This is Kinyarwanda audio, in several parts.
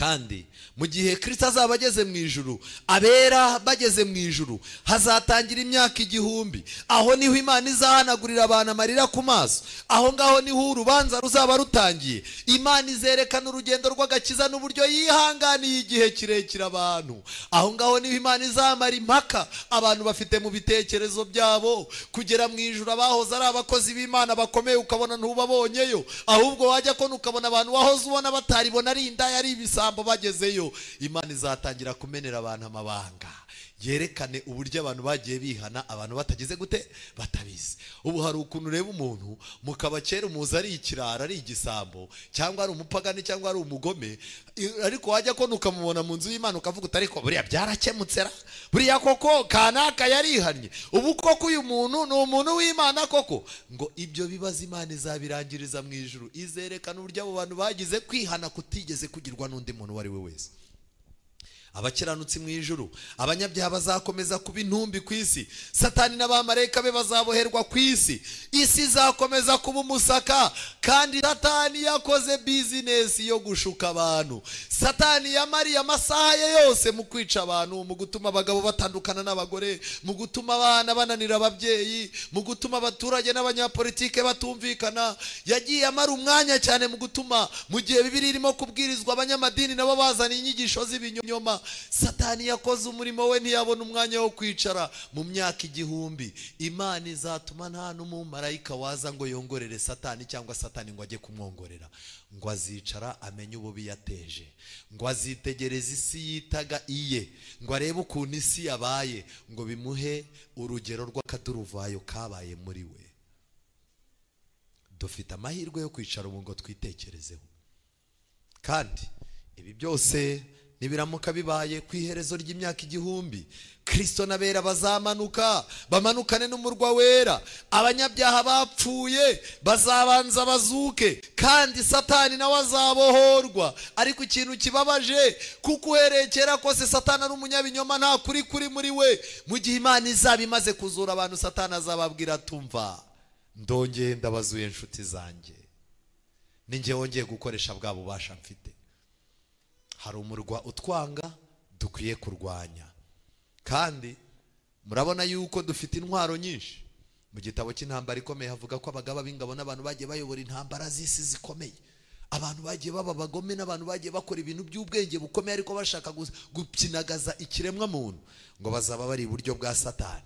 Kandi mu gihe Kristo azaba ageze mu ijuru, abera bageze mu ijuru, hazatangira imyaka 1000. Aho niho Imana izahanagurira abantu amarira ku maso. Aho ngaho niho urubanza ruzaba rutangiye. Imana izerekana urugendo rw'agakiza n'uburyo yihanganiye igihe kirekire abantu. Aho ngaho niho Imana izamara impaka abantu bafite mu bitekerezo byabo kugera mu ijuru. Abahoze ari abakozi b'Imana bakomeye ukabona ntubabonyeyo, ahubwo wajya kona ukabona abantu wahoze ubona bataribona ari indaya ari ibisambo bagezeyo. Imana izatangira kumenera abantu amabanga, yerekane uburyo abantu bagiye bihana abantu batagize gute batabizi. Ubu hari ukuntu ureba umuntu mukaba kera umuzi ari ikirara ari igisambo cyangwa ari umupagani cyangwa ari umugome, ariko wajya kona ukamubona mu nzu y'Imana ukavuga uti ariko buriya byarakemutse ra, buriya koko kanaka yarihannye, ubu koko uyu muntu ni umuntu w'Imana koko. Ngo ibyo bibazo Imana izabirangiriza mu ijuru, izerekana uburyo abo bantu bagize kwihana kutigeze kugirwa n'undi muntu uwo ari we wese. Abakiranutsi mu ijuru, abanyabyaha bazakomeza kuba intumbi ku isi, Satani n'abamarayika be bazaboherwa ku isi, isi izakomeza kuba umusaka. Kandi Satani yakoze bizinesi yo gushuka abantu. Satani yamariye amasaha ye yose mu kwica abantu, mu gutuma abagabo batandukana n'abagore, mu gutuma abana bananira ababyeyi, mu gutuma abaturage n'abanyapolitike batumvikana. Yagiye amara umwanya cyane mu gutuma mu gihe Bibiliya irimo kubwirizwa abanyamadini nabo bazana inyigisho z'ibinyoma. Satani yakoze umurimo we ntiyabona umwanya wo kwicara. Mu myaka 1000 Imana izatuma nta n'umumarayika waza ngo yongorere Satani cyangwa Satani ngo ajye kumwongorera, ngo azicara amenye ububi yateje, ngo azitegereze isi yitaga iye, ngo arebe ukuntu isi yabaye, ngo bimuhe urugero rw'akaduruvayo kabaye muri we. Dufite amahirwe yo kwicara ubu ngo twitekerezeho. Kandi ibi byose nibiramuka bibaye ku iherezo ry'imyaka 1000, Kristo n'abera bazamanuka bamanukane n'umurwa wera. Abanyabyaha bapfuye bazabanza bazuke, kandi Satani nawe azabohorwa. Ariko ikintu kibabaje, kuko uhereye kera kose Satani ari umunyabinyoma, nta kuri kuri muri we. Mu gihe Imana izaba imaze kuzura abantu, Satani azababwira tumva, ndongeye ndabazuye inshuti zanjye, ninjye wongeye gukoresha bwa bubasha mfite. Hari umurwa utwanga dukwiye kurwanya. Kandi murabona yuko dufite intwaro nyinshi. Mu gitabo cy'intambara ikomeye havuga ko abagaba b'ingabo n'abantu bagiye bayobora intambara z'isi zikomeye, abantu bagiye baba abagome n'abantu bagiye bakora ibintu by'ubwenge bukomeye ariko bashaka gupyinagaza ikiremwa muntu, ngo bazaba bari iburyo bwa Satani.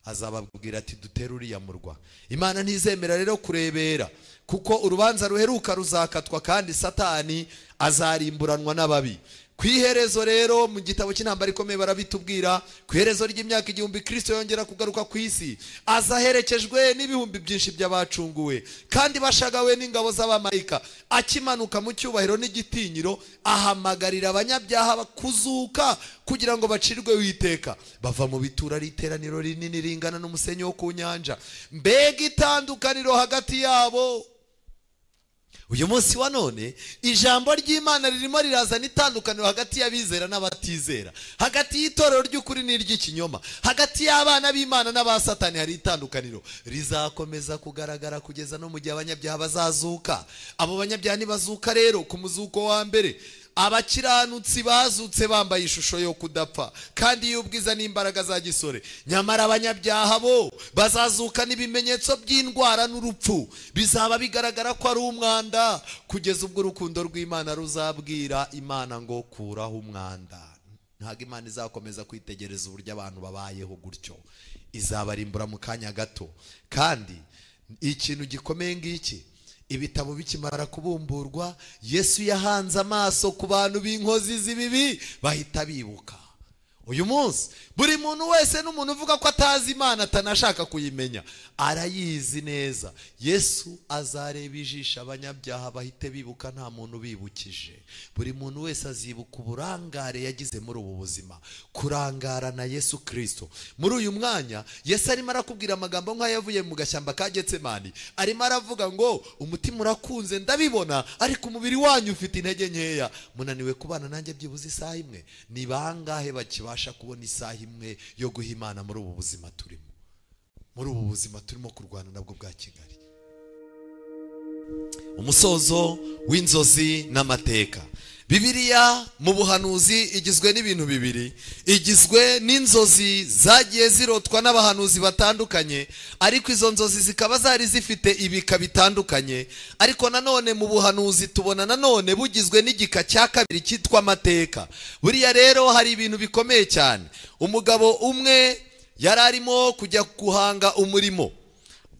Azababwira ati dutere uriya murwa. Imana ntizemera rero kurebera, kuko urubanza ruheruka ruzakatwa kandi Satani azarimburanwa n'ababi. Ku iherezo rero mu gitabo cy'intambara ikomeye barabitubwira, ku iherezo ry'imyaka 1000 Kristo yongera kugaruka ku isi, azaherekejwe n'ibihumbi byinshi by'abacunguwe kandi bashagawe n'ingabo z'abamarayika. Akimanuka mu cyubahiro n'igitinyiro, ahamagarira abanyabyaha kuzuka kugira ngo bacirwe witeka. Bava mu bitura ari iteraniro rinini ringana n'umusenyi wo ku nyanja. Mbega itandukaniro hagati yabo! Uyu munsi wa none ijambo ry'Imana ririmo rirazana itandukaniro hagati y'abizera n'abatizera, hagati y'itorero ry'ukuri n'iry'ikinyoma, hagati y'abana b'Imana n'abasatani. Hari itandukaniro rizakomeza kugaragara kugeza no mu gihe abanyabyaha bazazuka. Abo banyabyaha nibazuka rero ku muzuko wa mbere, abakiranutsi bazutse bambaye ishusho yo kudapfa kandi y'ubwiza n'imbaraga za gisore. Nyamara abanyabyaha bo bazazuka n'ibimenyetso by'indwara n'urupfu, bizaba bigaragara ko ari umwanda, kugeza ubwo urukundo rw'Imana ruzabwira Imana ngo kuraho umwanda. Ntabwo Imana izakomeza kwitegereza uburyo abantu babayeho gutyo, izabarimbura mu kanya gato. Kandi ikintu gikomeye ngiki, ibitabo bikimara kubumburwa, Yesu yahanze amaso ku bantu b'inkozi z'ibibi bahita bibuka. Uyu munsi buri muntu wese n'umuntu uvuga ko atazi Imana atanashaka kuyimenya, arayizi neza. Yesu azareba ijisho abanyabyaha bahite bibuka, nta muntu bibukije. Buri muntu wese azibuka uburangare yagize muri ubu buzima, kurangara na Yesu Kristo. Muri uyu mwanya Yesu arimo arakubwira amagambo nk'ayavuye mu gashyamba ka Getsemani. Arimo aravuga ngo umutima urakunze ndabibona, ariko umubiri wanyu ufite intege nkeya, munaniwe kubana nanjye byibuze isaha imwe. Ni bangahe bakibasha kubona isaha imwe yo guha Imana muri ubu buzima turimo, muri ubu buzima turimo kurwana nabwo bwa Kigali? Umusozo w'inzozi n'amateka. Bibiliya mu buhanuzi igizwe n'ibintu bibiri, igizwe n'inzozi zagiye zirotwa n'abahanuzi batandukanye, ariko izo nzozi zikaba zari zifite ibika bitandukanye. Ariko nanone mu buhanuzi tubona nanone bugizwe n'igika cya kabiri cyitwa amateka. Buriya rero hari ibintu bikomeye cyane. Umugabo umwe yari arimo kujya guhanga umurimo.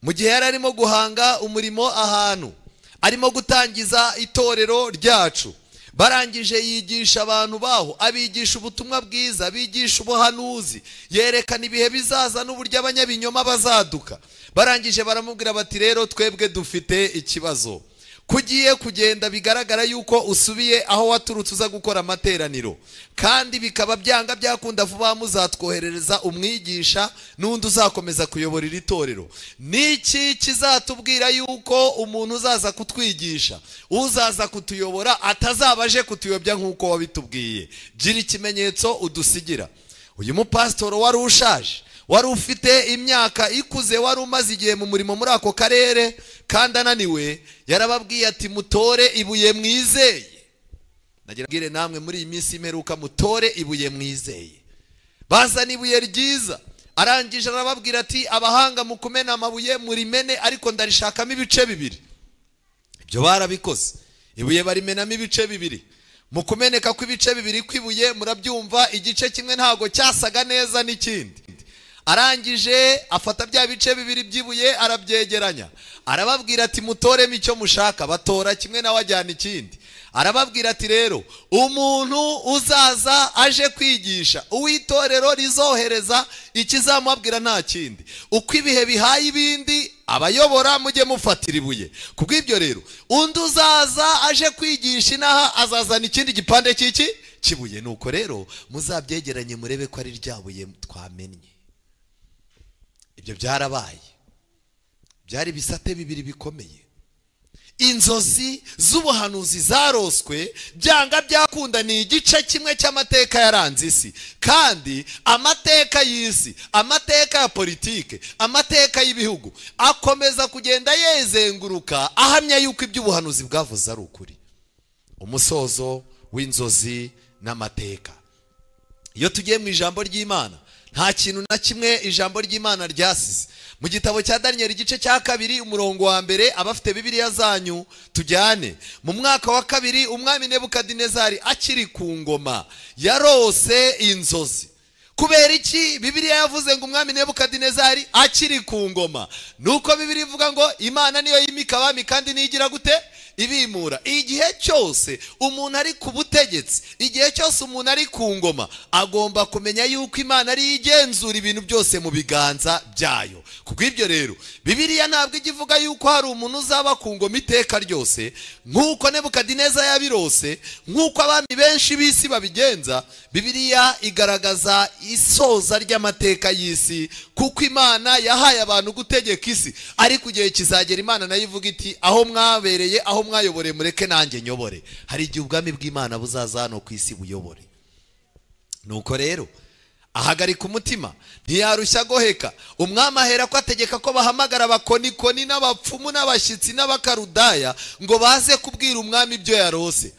Mu gihe yari arimo guhanga umurimo ahantu, arimo gutangiza itorero ryacu, barangije yigisha abantu baho, abigisha ubutumwa bwiza, abigisha ubuhanuzi, yerekana ibihe bizaza n'uburyo abanyabinyoma bazaduka. Barangije baramubwira bati rero twebwe dufite ikibazo, kugiye kugenda bigaragara yuko usubiye aho waturutse uza gukora amateraniro, kandi bikaba byanga byakunda vuba muzatwoherereza umwigisha n'undi uzakomeza kuyobora iri torero. Niki kizatubwira yuko umuntu uzaza kutwigisha, uzaza kutuyobora, atazaba aje kutuyobya nk'uko wabitubwiye? Gira ikimenyetso udusigira. Uyu mupasitoro wari ushaje, wari ufite imyaka ikuze, wari umaze igihe mu murimo muri ako karere kandi ananiwe, yarababwiye ati mutore ibuye mwizeye. Nagira mbwire namwe muri iyi minsi imperuka, mutore ibuye mwizeye. Bazana ibuye ryiza, arangije arababwira ati abahanga mu kumena amabuye murimene, ariko ndarishakamo ibice bibiri. Ibyo barabikoze, ibuye barimenamo ibice bibiri. Mu kumeneka kw'ibice bibiri kw'ibuye, murabyumva, igice kimwe ntago cyasaga neza n'ikindi. Arangije afata bya bice bibiri by'ibuye arabyegeranya, arababwira ati mutoremo icyo mushaka. Batora kimwe nawe ajyana ikindi. Arababwira ati rero umuntu uzaza aje kwigisha, uw'itorero rizohereza, ikizamubwira nta kindi, uko ibihe bihaye ibindi abayobora mujye mufatira ibuye. Kubw'ibyo rero undi uzaza aje kwigisha inaha azazana ikindi gipande cy'iki kibuye. Nuko rero muzabyegeranye murebe ko ari ryabuye twamennye. Ibyo byarabaye, byari bisate bibiri bikomeye. Inzozi z'ubuhanuzi zaroswe byanga byakunda ni igice kimwe cy'amateka yaranze isi. Kandi amateka y'isi, amateka ya politike, amateka y'ibihugu akomeza kugenda yezenguruka ahamya yuko iby'ubuhanuzi bwavuze ari ukuri. Umusozo w'inzozi n'amateka. Iyo tugiye mu ijambo ry'Imana, nta kintu na kimwe ijambo ry'Imana ryasize. Mu gitabo cya Daniel igice cya 2 umurongo wa 1, abafite Bibiliya zanyu tujyane. Mu mwaka wa 2 umwami Nebukadinezari akiri ku ngoma yarose inzozi. Kubera iki Bibiliya yavuze ngo umwami Nebukadinezari akiri ku ngoma? Nuko Bibiliya ivuga ngo Imana niyo yimika abami kandi nigira gute? Ibimura. Igihe cyose umuntu ari ku butegetsi, igihe cyose umuntu ari ku ngoma, agomba kumenya yuko Imana ari igenzura ibintu byose mu biganza byayo. Kubw'ibyo rero Bibiliya ntabwo igivuga yuko hari umuntu uzaba ku ngoma iteka ryose, nk'uko Nebukadineza yabirose, nk'uko abami benshi b'isi babigenza. Bibiliya igaragaza isoza ry'amateka y'isi, kuko Imana yahaye abantu gutegeka isi, ariko igihe kizagera Imana nayo ivuga iti aho mwabereye, aho mwayoboreye, mureke nanjye nyobore. Hari igihe ubwami bw'Imana buzaza hano ku isi buyobore. Nuko rero ahagarika umutima, ntiyarushya goheka. Umwami ahera ko ategeka ko bahamagara abakonikoni n'abapfumu n'abashyitsi n'abakarudaya ngo baze kubwira umwami ibyo yarose.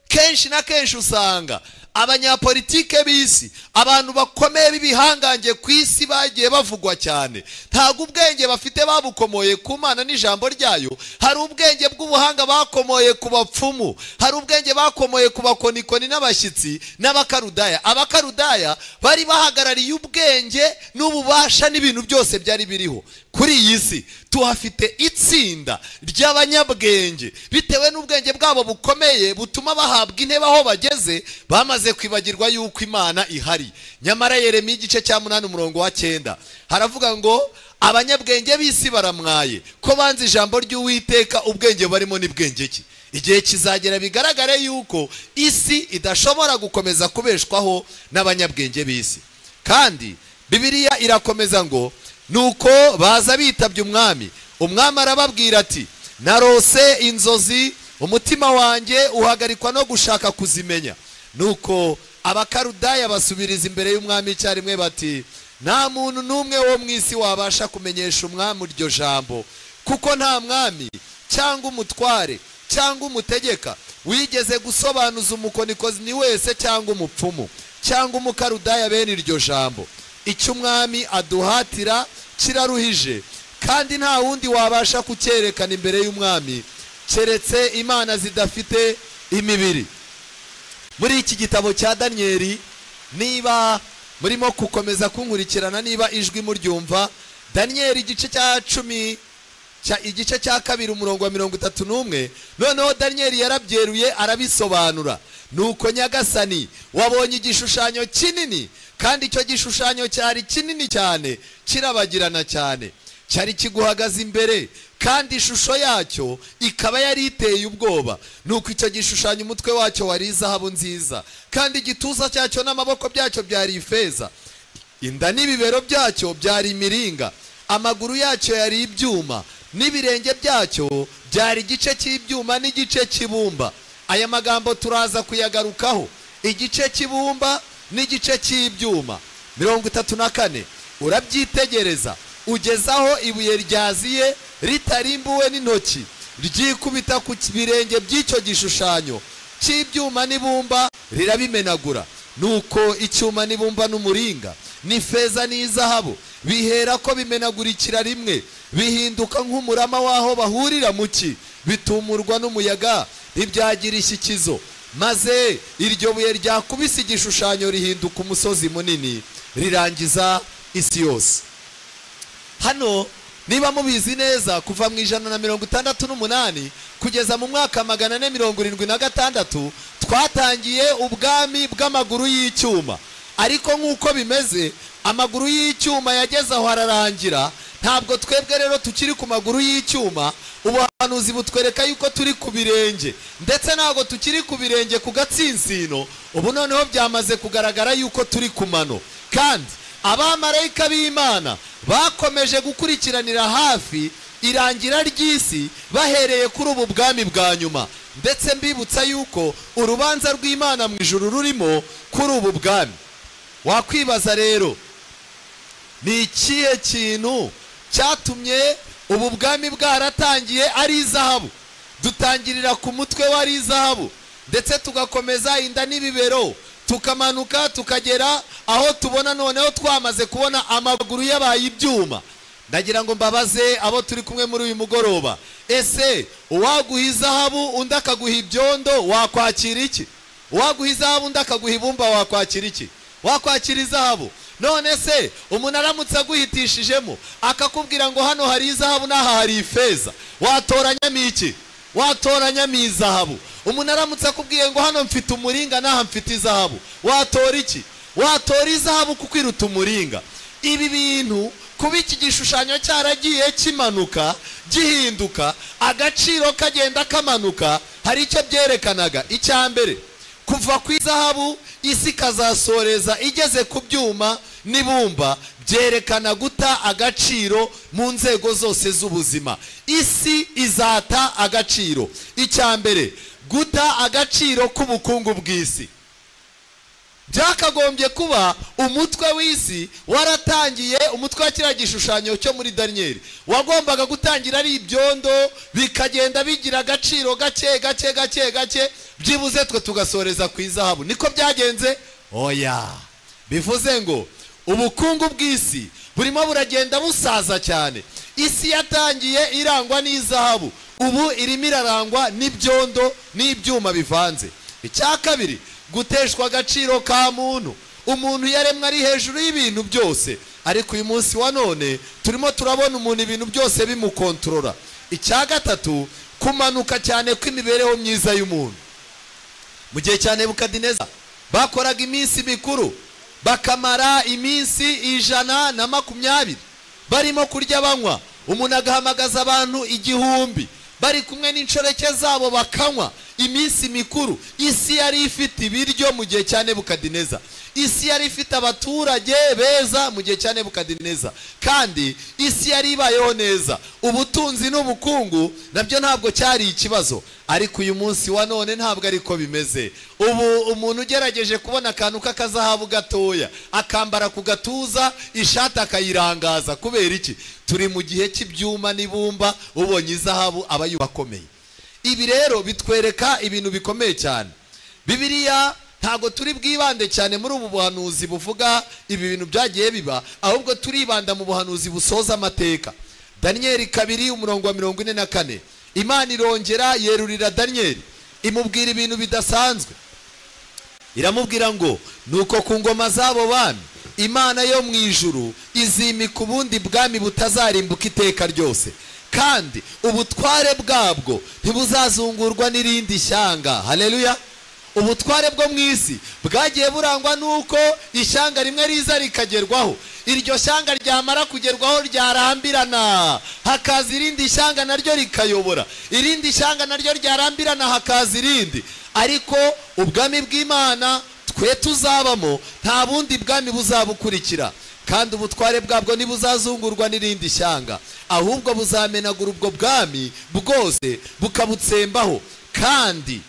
Kenshi na kenshi usanga abanyapolitike b'isi, abantu bakomeye b'ibihangange ku isi bagiye bavugwa cyane, ntabwo ubwenge bafite babukomoye ku Mana n'ijambo ryayo. Hari ubwenge bw'ubuhanga bakomoye ku bapfumu, hari ubwenge bakomoye ku bakonikoni n'abashyitsi n'abakarudaya. Abakarudaya bari bahagarariye ubwenge n'ububasha n'ibintu byose byari biriho kuri iyi si. Tuhafite itsinda ry'abanyabwenge, bitewe n'ubwenge bwabo bukomeye butuma bahabwa intebe aho bageze, bamaze kwibagirwa yuko Imana ihari. Nyamara Yeremiya igice cya 8 umurongo wa 9 haravuga ngo abanyabwenge b'isi baramwaye, ko banze ijambo ry'Uwiteka, ubwenge barimo ni bwenge ki? Igihe kizagera bigaragare yuko isi idashobora gukomeza kubeshwaho n'abanyabwenge b'isi. Kandi Bibiliya irakomeza ngo nuko baza bitabye umwami. Umwami arababwira ati narose inzozi, umutima wanjye uhagarikwa no gushaka kuzimenya. Nuko abakarudaya basubiriza imbere y'umwami icyarimwe bati nta muntu n'umwe wo mu isi wabasha kumenyesha umwami iryo jambo, kuko nta mwami cyangwa umutware cyangwa umutegeka Wigeze gusobanuza umukonikozi wese cyangwa umupfumu cyangwa umukarudaya bene iryo jambo? Icyo umwami aduhatira kiraruhije, kandi nta wundi wabasha kucyerekana imbere y'umwami keretse imana zidafite imibiri. Muri iki gitabo cya Daniyeli, niba murimo gukomeza kunkurikirana, niba ijwi muryumva, Daniyeli igice cya 10 igice cya 2 umurongo wa 31, noneho Daniyeli yarabyeruye arabisobanura. Nuko Nyagasani, wabonye igishushanyo kinini, kandi icyo gishushanyo cyari kinini cyane, kirabagirana cyane, cyari kiguhagaze imbere, kandi ishusho yacyo ikaba yari iteye ubwoba. Nuko icyo gishushanyo umutwe wacyo wari izahabu nziza, kandi igituza cyacyo n'amaboko byacyo byari ifeza, inda n'ibibero byacyo byari imiringa, amaguru yacyo yari ibyuma, n'ibirenge byacyo byari igice cy'ibyuma n'igice cy'ibumba. Aya magambo turaza kuyagarukaho, igice cy'ibumba n'igice cy'ibyuma. 34, urabyitegereza ugezaho ibuye ryaziye ritarimbuwe n'intoki, ryikubita ku birenge by'icyo gishushanyo cy'ibyuma n'ibumba, rirabimenagura. Nuko icyuma n'ibumba n'umuringa n'ifeza n'izahabu bihera ko bimenagurikira rimwe, bihinduka nk'umurama w'aho bahurira mu ki, bitumurwa n'umuyaga, ntibyagira ishyikizo. Maze iryo buye ryakubise igishushanyo rihinduka umusozi munini, rirangiza isi yose. Hano niba mubizi neza, kuva mu 168 kugeza mu mwaka 476 twatangiye ubwami bw'amaguru y'icyuma. Ariko nk'uko bimeze, amaguru y'icyuma yageze aho ararangira. Ntabwo twebwe rero tukiri ku maguru y'icyuma. Ubuhanuzi butwereka yuko turi ku birenge, ndetse ntabwo tukiri ku birenge ku gatsinsino. Ubu noneho byamaze kugaragara yuko turi ku mano. Kandi abamarayika b'Imana bakomeje gukurikiranira hafi irangira ry'isi bahereye kuri ubu bwami bwa nyuma. Ndetse mbibutsa yuko urubanza rw'Imana mu ijuru rurimo kuri ubu bwami. Wakwibaza rero, ni ikihe kintu cyatumye ubu bwami bwaratangiye ari izahabu? Dutangirira ku mutwe wari izahabu, ndetse tugakomeza inda n'ibibero, tukamanuka tukagera aho tubona noneho twamaze kubona amaguru yabaye ibyuma. Ndagira ngo mbabaze abo turi kumwe muri uyu mugoroba, ese uwaguha izahabu undi akaguha ibyondo wakwakira iki? Uwaguha izahabu undi akaguha ibumba wakwakira iki? Wakwakira izahabu. None se umuntu aramutse aguhitishijemo akakubwira ngo hano hari izahabu n'aha hari ifeza, watoranyamo iki? Watoranyamo izahabu. Umuntu aramutse akubwiye ngo hano mfite umuringa n'aha mfite izahabu, watora iki? Watora izahabu kuko iruta umuringa. Ibi bintu kuba iki gishushanyo cyaragiye kimanuka gihinduka, agaciro kagenda kamanuka, hari icyo byerekanaga. Icya mbere, kuva ku izahabu isi ikazasoreza igeze ku byuma n'ibumba, byerekana guta agaciro mu nzego zose z'ubuzima. Isi izata agaciro. Icya mbere, guta agaciro k'ubukungu bw'isi. Byakagombye kuba umutwe w'isi waratangiye, umutwe wa kiriya gishushanyo cyo muri Daniyeli wagombaga gutangira ari ibyondo, bikagenda bigira agaciro gake gake gake gake, byibuze twe tugasoreza ku izahabu. Niko byagenze? Oya. Bivuze ngo ubukungu bw'isi burimo buragenda busaza cyane. Isi yatangiye irangwa n'izahabu, ubu irimo irarangwa n'ibyondo n'ibyuma bivanze. Icya kabiri, guteshwa agaciro ka muntu. Umuntu yaremwe ari hejuru y'ibintu byose, ariko uyu munsi wa none turimo turabona umuntu ibintu byose bimukontorora. Icya gatatu, kumanuka cyane kw'imibereho myiza y'umuntu. Mu gihe cya Nebukadineza bakoraga iminsi mikuru, bakamara iminsi 120 barimo kurya banywa. Umuntu agahamagaza abantu 1000 bari kumwe n'inshoreke zabo bakanywa iminsi mikuru. Isi yari ifite ibiryo mu gihe cya Nebukadineza, isi yari ifite abaturage beza mu gihe cya Nebukadineza, kandi isi yari ibayeho neza. Ubutunzi n'ubukungu nabyo ntabwo cyari ikibazo, ariko uyu munsi wa none ntabwo ariko bimeze. Ubu umuntu ugerageje kubona akantu k'akazahabu gatoya akambara ku gatuza, ishati akayirangaza. Kubera iki? Turi mu gihe cy'ibyuma n'ibumba, ubonye izahabu aba yubakomeye. Ibi rero bitwereka ibintu bikomeye cyane. Bibiliya ntago turi bwibande cyane muri ubu buhanuzi buvuga ibi bintu byagiye biba, ahubwo turibanda mu buhanuzi busoza amateka. Daniyeli 2 umurongo wa 44, Imana irongera yerurira Daniyeli imubwira ibintu bidasanzwe. Iramubwira ngo nuko ku ngoma z'abo bami Imana yo mu ijuru izimika ubundi bwami butazarimbuka iteka ryose, kandi ubutware bwabwo ntibuzazungurwa n'irindi shyanga. Haleluya. Ubutware bwo mu isi bwagiye burangwa nuko ishyanga rimwe riza rikagerwaho, iryo shyanga ryamara kugerwaho ryarambirana hakaza irindi shyanga naryo rikayobora, irindi shyanga naryo ryarambirana hakaza irindi. Ariko ubwami bw'Imana twe tuzabamo nta bundi bwami buzabukurikira, kandi ubutware bwabwo ntibuzazungurwa n'irindi shyanga, ahubwo buzamenagura ubwo bwami bwose bukabutsembaho, kandi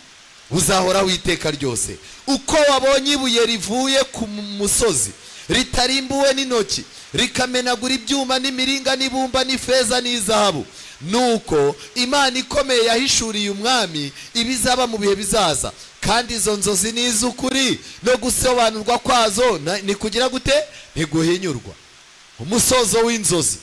buzahoraho iteka ryose. Uko wabonye ibuye rivuye ku musozi ritarimbuwe n'intoki, rikamenagura ibyuma n'imiringa n'ibumba n'ifeza n'izahabu, nuko Imana ikomeye yahishuriye umwami ibizaba mu bihe bizaza, kandi izo nzozi ni iz'ukuri no gusobanurwa kwazo ni kugira gute? Ntiguhinyurwa. Umusozo w'inzozi,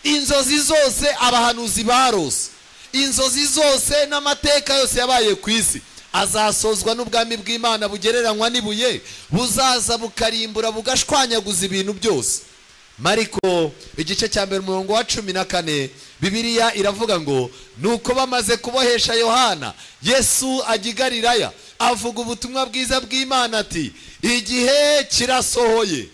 inzozi zose abahanuzi barose, inzozi zose n'amateka yose yabaye ku isi azasozwa n'ubwami bw'Imana bugereranywa n'ibuye buzaza bukarimbura bugashwanyaguza ibintu byose. Mariko igice cya 1 umurongo wa 14, Bibiliya iravuga ngo nuko bamaze kubohesha Yohana, Yesu ajya i Galilaya avuga ubutumwa bwiza bw'Imana ati igihe kirasohoye,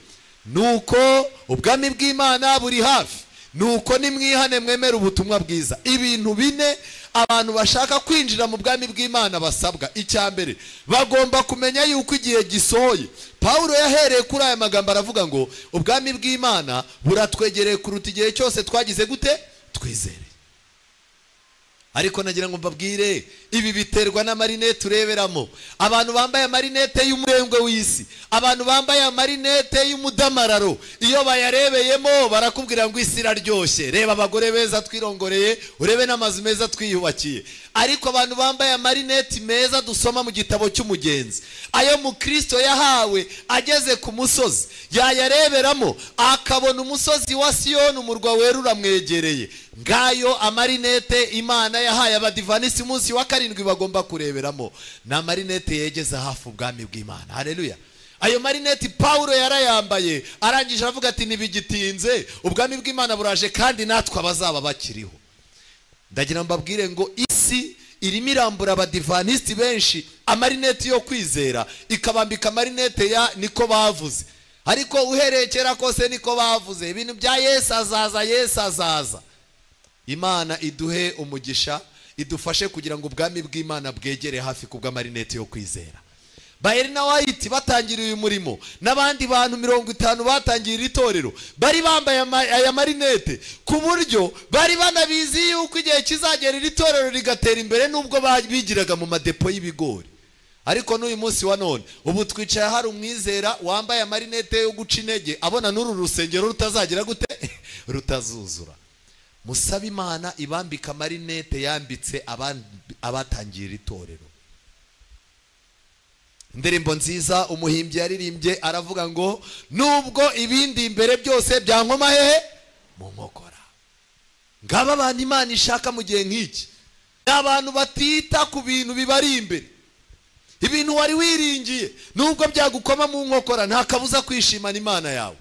nuko ubwami bw'Imana buri hafi, nuko nimwihane mwemere ubutumwa bwiza. Ibintu bine abantu bashaka kwinjira mu bwami bw'Imana basabwa. Icya mbere, bagomba kumenya yuko igihe gisohoye. Paulo yahereye kuri aya magambo aravuga ngo ubwami bw'Imana buratwegereye kuruta igihe cyose twagize gute? Twizere. Ariko nagira ngo mbabwire, ibi biterwa n'amarinete ureberamo. Abantu bambaye amarinete y'umurengwe w'isi, abantu bambaye amarinete y'umudamararo, iyo bayarebeyemo barakubwira ngo isi iraryoshye, reba abagore beza twirongoreye, urebe n'amazu meza twiyubakiye. Ariko abantu bambaye amarinete meza dusoma mu gitabo cy'umugenzi, ayo mukristo yahawe ageze ku musozi, yayareberamo akabona umusozi wa Siyoni umurwa wera uramwegereye. Ngayo amarinete Imana yahaye abadivanisi umunsi wa 7 bagomba kureberamo, ni amarinete yegeza hafi ubwami bw'Imana. Haleluya. Ayo marinete Paulo yarayambaye, arangije aravuga ati ntibigitinze, ubwami bw'Imana buraje kandi natwe abazaba bakiriho. Ndagira mbabwire ngo isi irimo irambura abadivanisiti benshi amarinete yo kwizera, ikabambika amarinete ya niko bavuze. Ariko uhereye kera kose niko bavuze, ibintu bya Yesu azaza, Yesu azaza. Imana iduhe umugisha, idufashe kugira ngo ubwami bw'Imana bwegere hafi kubw'amarinete yo kwizera. Ba Elena White batangiriye uyu murimo n'abandi bantu 50 batangiye itorero, bari bambaye aya marinete ku buryo bari banabizi yuko igihe kizagera iri torero rigatera imbere, nubwo bigiraga mu madepo y'ibigori. Ariko n'uyu munsi wa none ubu twicaye hari umwizera wambaye amarinete yo guca intege, abona n'uru rusengero rutazagira gute? Rutazuzura. Musabe Imana ibambika amarinete yambitse abatangiye itorero. Indirimbo nziza umuhimbyi yaririmbye aravuga ngo nubwo ibindi imbere byose byankoma hehe mu nkokora. Ngaba abantu Imana ishaka mu gihe nk'iki, abantu batita ku bintu bibari imbere. Ibintu wari wiringiye nubwo byagukoma mu nkokora nta kabuza kwishimana Imana yawe.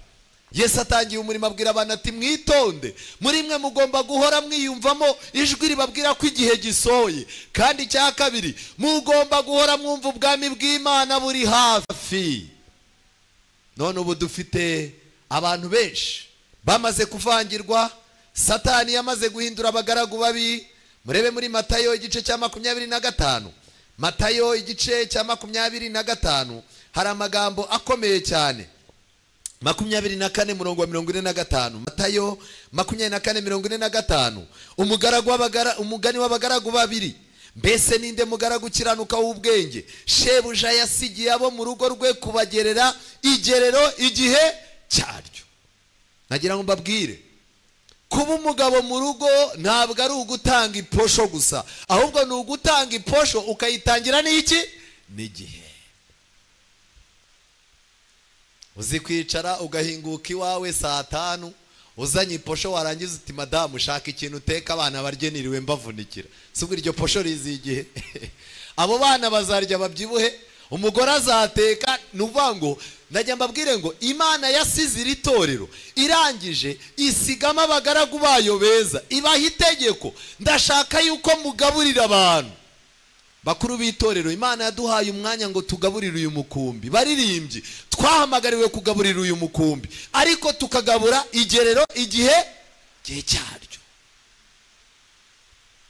Yesu atangiye umurimo abwira abantu ati mwitonde, muri mwe mugomba guhora mwiyumvamo ijwi ribabwira ko igihe gisohoye, kandi icya kabiri mugomba guhora mwumva ubwami bw'Imana buri hafi. None ubu dufite abantu benshi bamaze kuvangirwa, Satani yamaze guhindura abagaragu babi. Murebe muri Matayo igice cya 25, Matayo igice cya 25 hari amagambo akomeye cyane. 24 murongo wa 45, Matayo 24:45, umugaragu w'abagara, umugani w'abagaragu babiri. Mbese ninde mugaragu ukiranuka w'ubwenge shebuja yasigiye abo mu rugo rwe kubagerera igerero igihe cyaryo? Nagira ngo mbabwire, Kuba umugabo mu rugo ntabwo ari ugutanga iposho gusa, ahubwo ni ugutanga iposho ukayitangira n'iki? N'igihe. Uzi kwicara ugahinguka iwawe saa 5 uzanye iposho, warangiza uti madamu ushaka ikintu uteka abana barye niriwe mbavunikira. Si ubwo iryo posho rizi igihe? Abo bana bazarya babyibuhe, umugore azateka. Ni ukuvuga ngo najya mbabwire ngo Imana yasize iri torero irangije isigamo abagaragu bayo beza, ibaha itegeko, ndashaka yuko mugaburira abantu. Bakuru b'itorero, Imana yaduhaye umwanya ngo tugaburire uyu mukumbi. Baririmbyi, twahamagariwe kugaburira uyu mukumbi, ariko tukagabura igerero igihe cyaryo.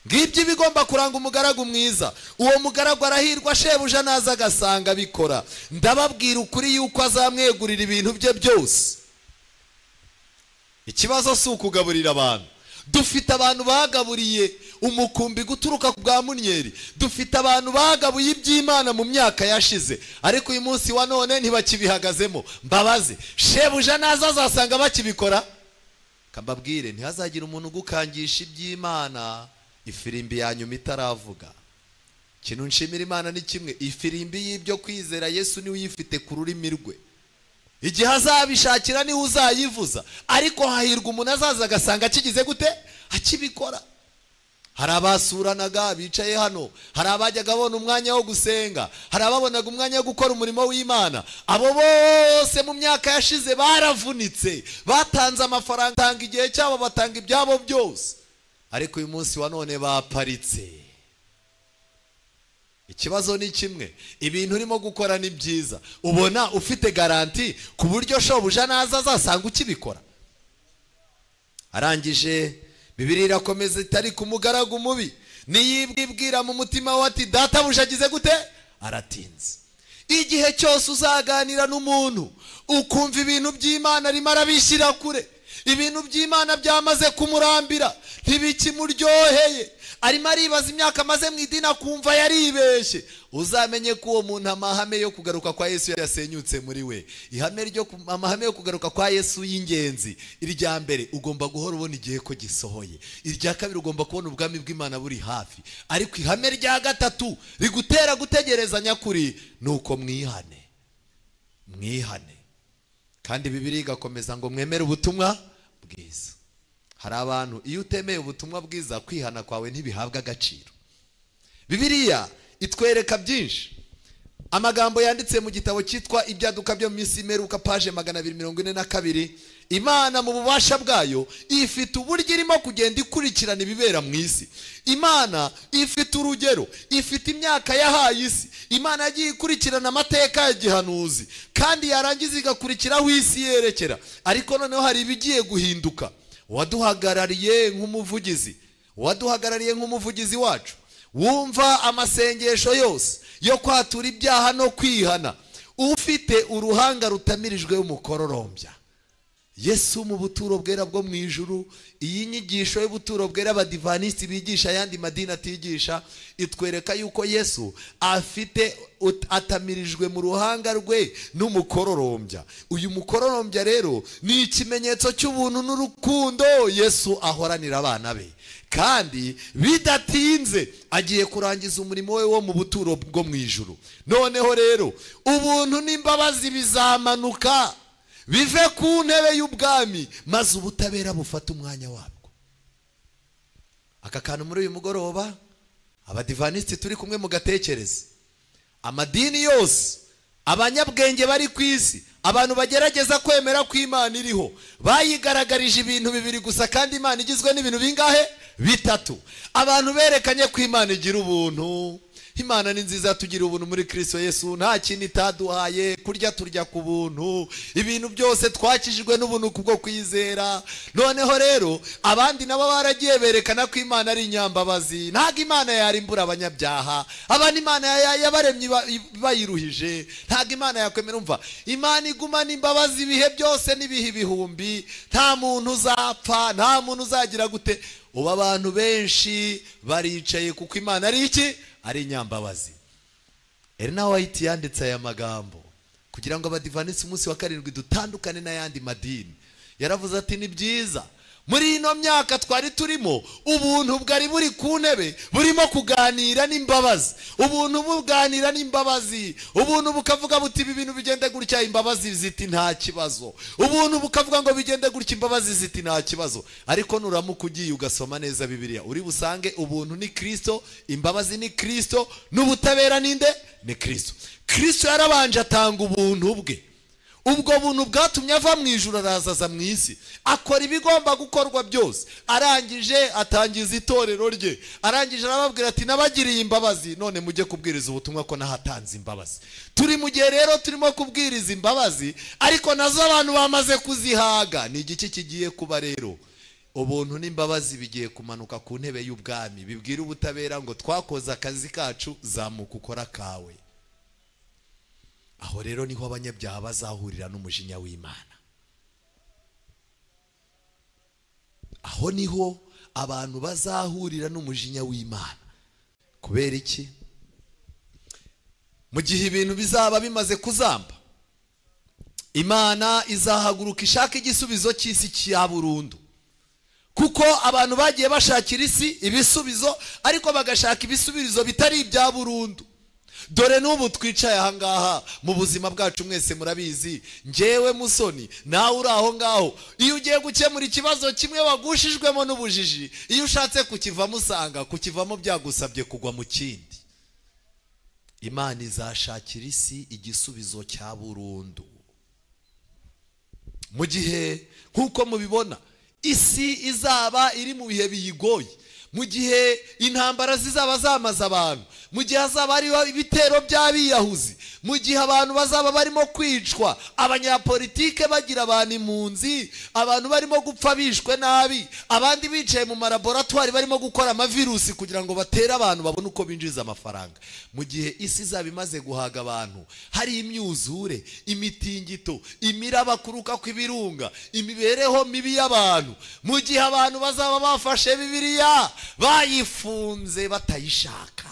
Ngibyo bigomba kuranga umugaragu mwiza. Uwo mugaragu arahirwa shebuja naza agasanga bikora. Ndababwira ukuri yuko azamwegurira ibintu bye byose. Ikibazo si ukugaburira abantu. Dufite abantu bagaburiye umukumbi guturuka ku bwa Munyeri, dufite abantu bagabuye iby'Imana mu myaka yashize, ariko uyu munsi wa none ntibakibihagazemo. Mbabaze, shebuja naza azasanga bakibikora? Kambabwire, ntihazagira umuntu ugukangisha iby'Imana ifirimbi ya nyuma itaravuga. Ikintu nshimira Imana ni kimwe, ifirimbi y'ibyo kwizera Yesu niwe uyifite ku rurimi rwe. Igihe azabishakira niwe uzayivuza, ariko hahirwa umuntu azaza agasanga akigize gute? Akibikora. Hari abasuranaga bicaye hano, hari abajyaga babona umwanya wo gusenga, hari ababonaga umwanya wo gukora umurimo w'Imana. Abo bose mu myaka yashize baravunitse, batanze amafaranga, batanga igihe cyabo, batanga ibyabo byose, ariko uyu munsi wa none baparitse. Ikibazo ni kimwe, ibintu urimo gukora ni byiza, ubona ufite garanti ku buryo shobuja naza azasanga ukibikora. Arangije Bibiliya irakomeza itari ku mugaragu mubi, niyibwira mu mutima we ati databuja agize gute? Aratinze. Igihe cyose uzaganira n'umuntu ukumva ibintu by'Imana arimo arabishyira kure, ibintu by'Imana byamaze kumurambira, ntibikimuryoheye, arimo aribaza imyaka amaze mu idini akumva yaribeshye, uzamenye ko uwo muntu amahame yo kugaruka kwa Yesu yasenyutse muri we. Ihame ryo amahame yo kugaruka kwa Yesu y'ingenzi, irya mbere ugomba guhora ubona igihe ko gisohoye, irya kabiri ugomba kubona ubwami bw'Imana buri hafi, ariko ihame rya gatatu rigutera gutegereza nyakuri nuko mwihane. Mwihane. Kandi Bibiliya igakomeza ngo mwemere ubutumwa bwiza. Hari abantu iyo utemeye ubutumwa bwiza kwihana kwawe ntibihabwa agaciro. Bibiliya itwereka byinshi. Amagambo yanditse mu gitabo cyitwa Ibyaduka byo mu minsi y'imperuka, page 242, Imana mu bubasha bwayo ifite uburyo irimo kugenda ikurikirana ibibera mu isi. Imana ifite urugero, ifite imyaka yahaye isi. Imana yagiye ikurikirana amateka ya gihanuzi, kandi yarangiza igakurikiraho isi yerekera. Ariko noneho hari ibigiye guhinduka. Waduhagarariye nk'umuvugizi, waduhagarariye nk'umuvugizi wacu, wumva amasengesho yose yo kwatura ibyaha no kwihana, ufite uruhanga rutamirijwe umukororombya. Yesu mu buturo bwera bwo mu ijuru. Iyi nyigisho y'ubuturo bwera abadivanisiti bigisha ayandi madini atigisha, itwereka yuko Yesu afite atamirijwe mu ruhanga rwe n'umukororombya. Uyu mukororombya rero ni ikimenyetso cy'ubuntu n'urukundo Yesu ahoranira abana be, kandi bidatinze agiye kurangiza umurimo we wo mu buturo bwo mu ijuru. Noneho rero ubuntu n'imbabazi bizamanuka bive ku ntebe y'ubwami, maze ubutabera bufata umwanya wabwo. Aka kantu muri uyu mugoroba abadivanisiti turi kumwe mugatekereza. Amadini yose, abanyabwenge bari ku isi, abantu bagerageza kwemera ko Imana iriho, bayigaragarije ibintu bibiri gusa, kandi Imana igizwe n'ibintu bingahe? Bitatu. Abantu berekanye ko Imana igira ubuntu. Imana ni nziza, tugira ubuntu muri Kristo Yesu, nta kintu itaduhaye, kurya turya ku buntu, ibintu byose twakijijwe n'ubuntu kubwo kwizera. Noneho rero abandi nabo baragiye berekana ko Imana ari inyambabazi, ntago Imana yarimbura abanyabyaha, abandi Imana yabaremye bayiruhije, ntago Imana yakwemera. Umva, Imana igumana imbabazi ibihe byose n'ibihe ibihumbi, nta muntu uzapfa, nta muntu uzagira gute. Ubu abantu benshi baricaye kuko Imana ari iki? Ari inyambabazi. Elena White yanditse aya magambo kugira ngo abadivanisi umunsi wa karindwi dutandukane n'ayandi madini. Yaravuze ati ni byiza Muri ino myaka twari turimo, ubuntu bwari buri ku ntebe burimo kuganira n'imbabazi. Ubuntu buganira n'imbabazi, ubuntu bukavuga buti ibi bintu bigende gutya, imbabazi ziti nta kibazo. Ubuntu bukavuga ngo bigende gutya, imbabazi ziti nta kibazo. Ariko nuramuka ugiye ugasoma neza Bibiliya, uri busange ubuntu ni Kristo, imbabazi ni Kristo, n'ubutabera ninde? Ni Kristo. Kristo yarabanje atanga ubuntu bwe. Ubwo buntu bwatumye ava mu ijuru arazaza mu isi, akora ibigomba gukorwa byose. Arangije atangiza itorero rye, arangije arababwira ati nabagiriye imbabazi, none mujye kubwiriza ubutumwa ko nahatanze imbabazi. Turi mu gihe rero turimo kubwiriza imbabazi, ariko nazo abantu bamaze kuzihaga. Ni igiki kigiye kuba rero? Ubuntu n'imbabazi bigiye kumanuka ku ntebe y'ubwami, bibwira ubutabera ngo twakoze akazi kacu, zamuka ukora kawe. Aho rero niho abanyabyaha bazahurira n'umujinya w'Imana. Aho niho abantu bazahurira n'umujinya w'Imana. Kubera iki? Mu gihe ibintu bizaba bimaze kuzamba, Imana izahaguruka ishaka igisubizo cy'isi cya burundu. Kuko abantu bagiye bashakira isi ibisubizo, ariko bagashaka ibisubizo bitari ibya burundu. Dore n'ubu twicaye aha ngaha mu buzima bwacu mwese murabizi, njyewe Musoni nawe uri aho ngaho, iyo ugiye gukemura ikibazo kimwe wagushijwemo n'ubujiji, iyo ushatse kukivamo usanga kukivamo byagusabye kugwa mu kindi. Imana izashakira isi igisubizo cya burundu. Mu gihe nk'uko mubibona isi izaba iri mu bihe biyigoye, mu gihe intambara zizaba zamaze abantu, mu gihe hazaba hariho ibitero by'abiyahuzi, mu gihe abantu bazaba barimo kwicwa, abanyapolitike bagira abantu impunzi, abantu barimo gupfa bishwe nabi, abandi bicaye mu malaboratwari barimo gukora amavirusi kugira ngo batere abantu babone uko binjiza amafaranga. Mu gihe isi izaba imaze guhaga abantu, hari imyuzure, imitingito, imiraba kuruka kw'ibirunga, imibereho mibi y'abantu, mu gihe abantu bazaba bafashe Bibiliya bayifunze batayishaka,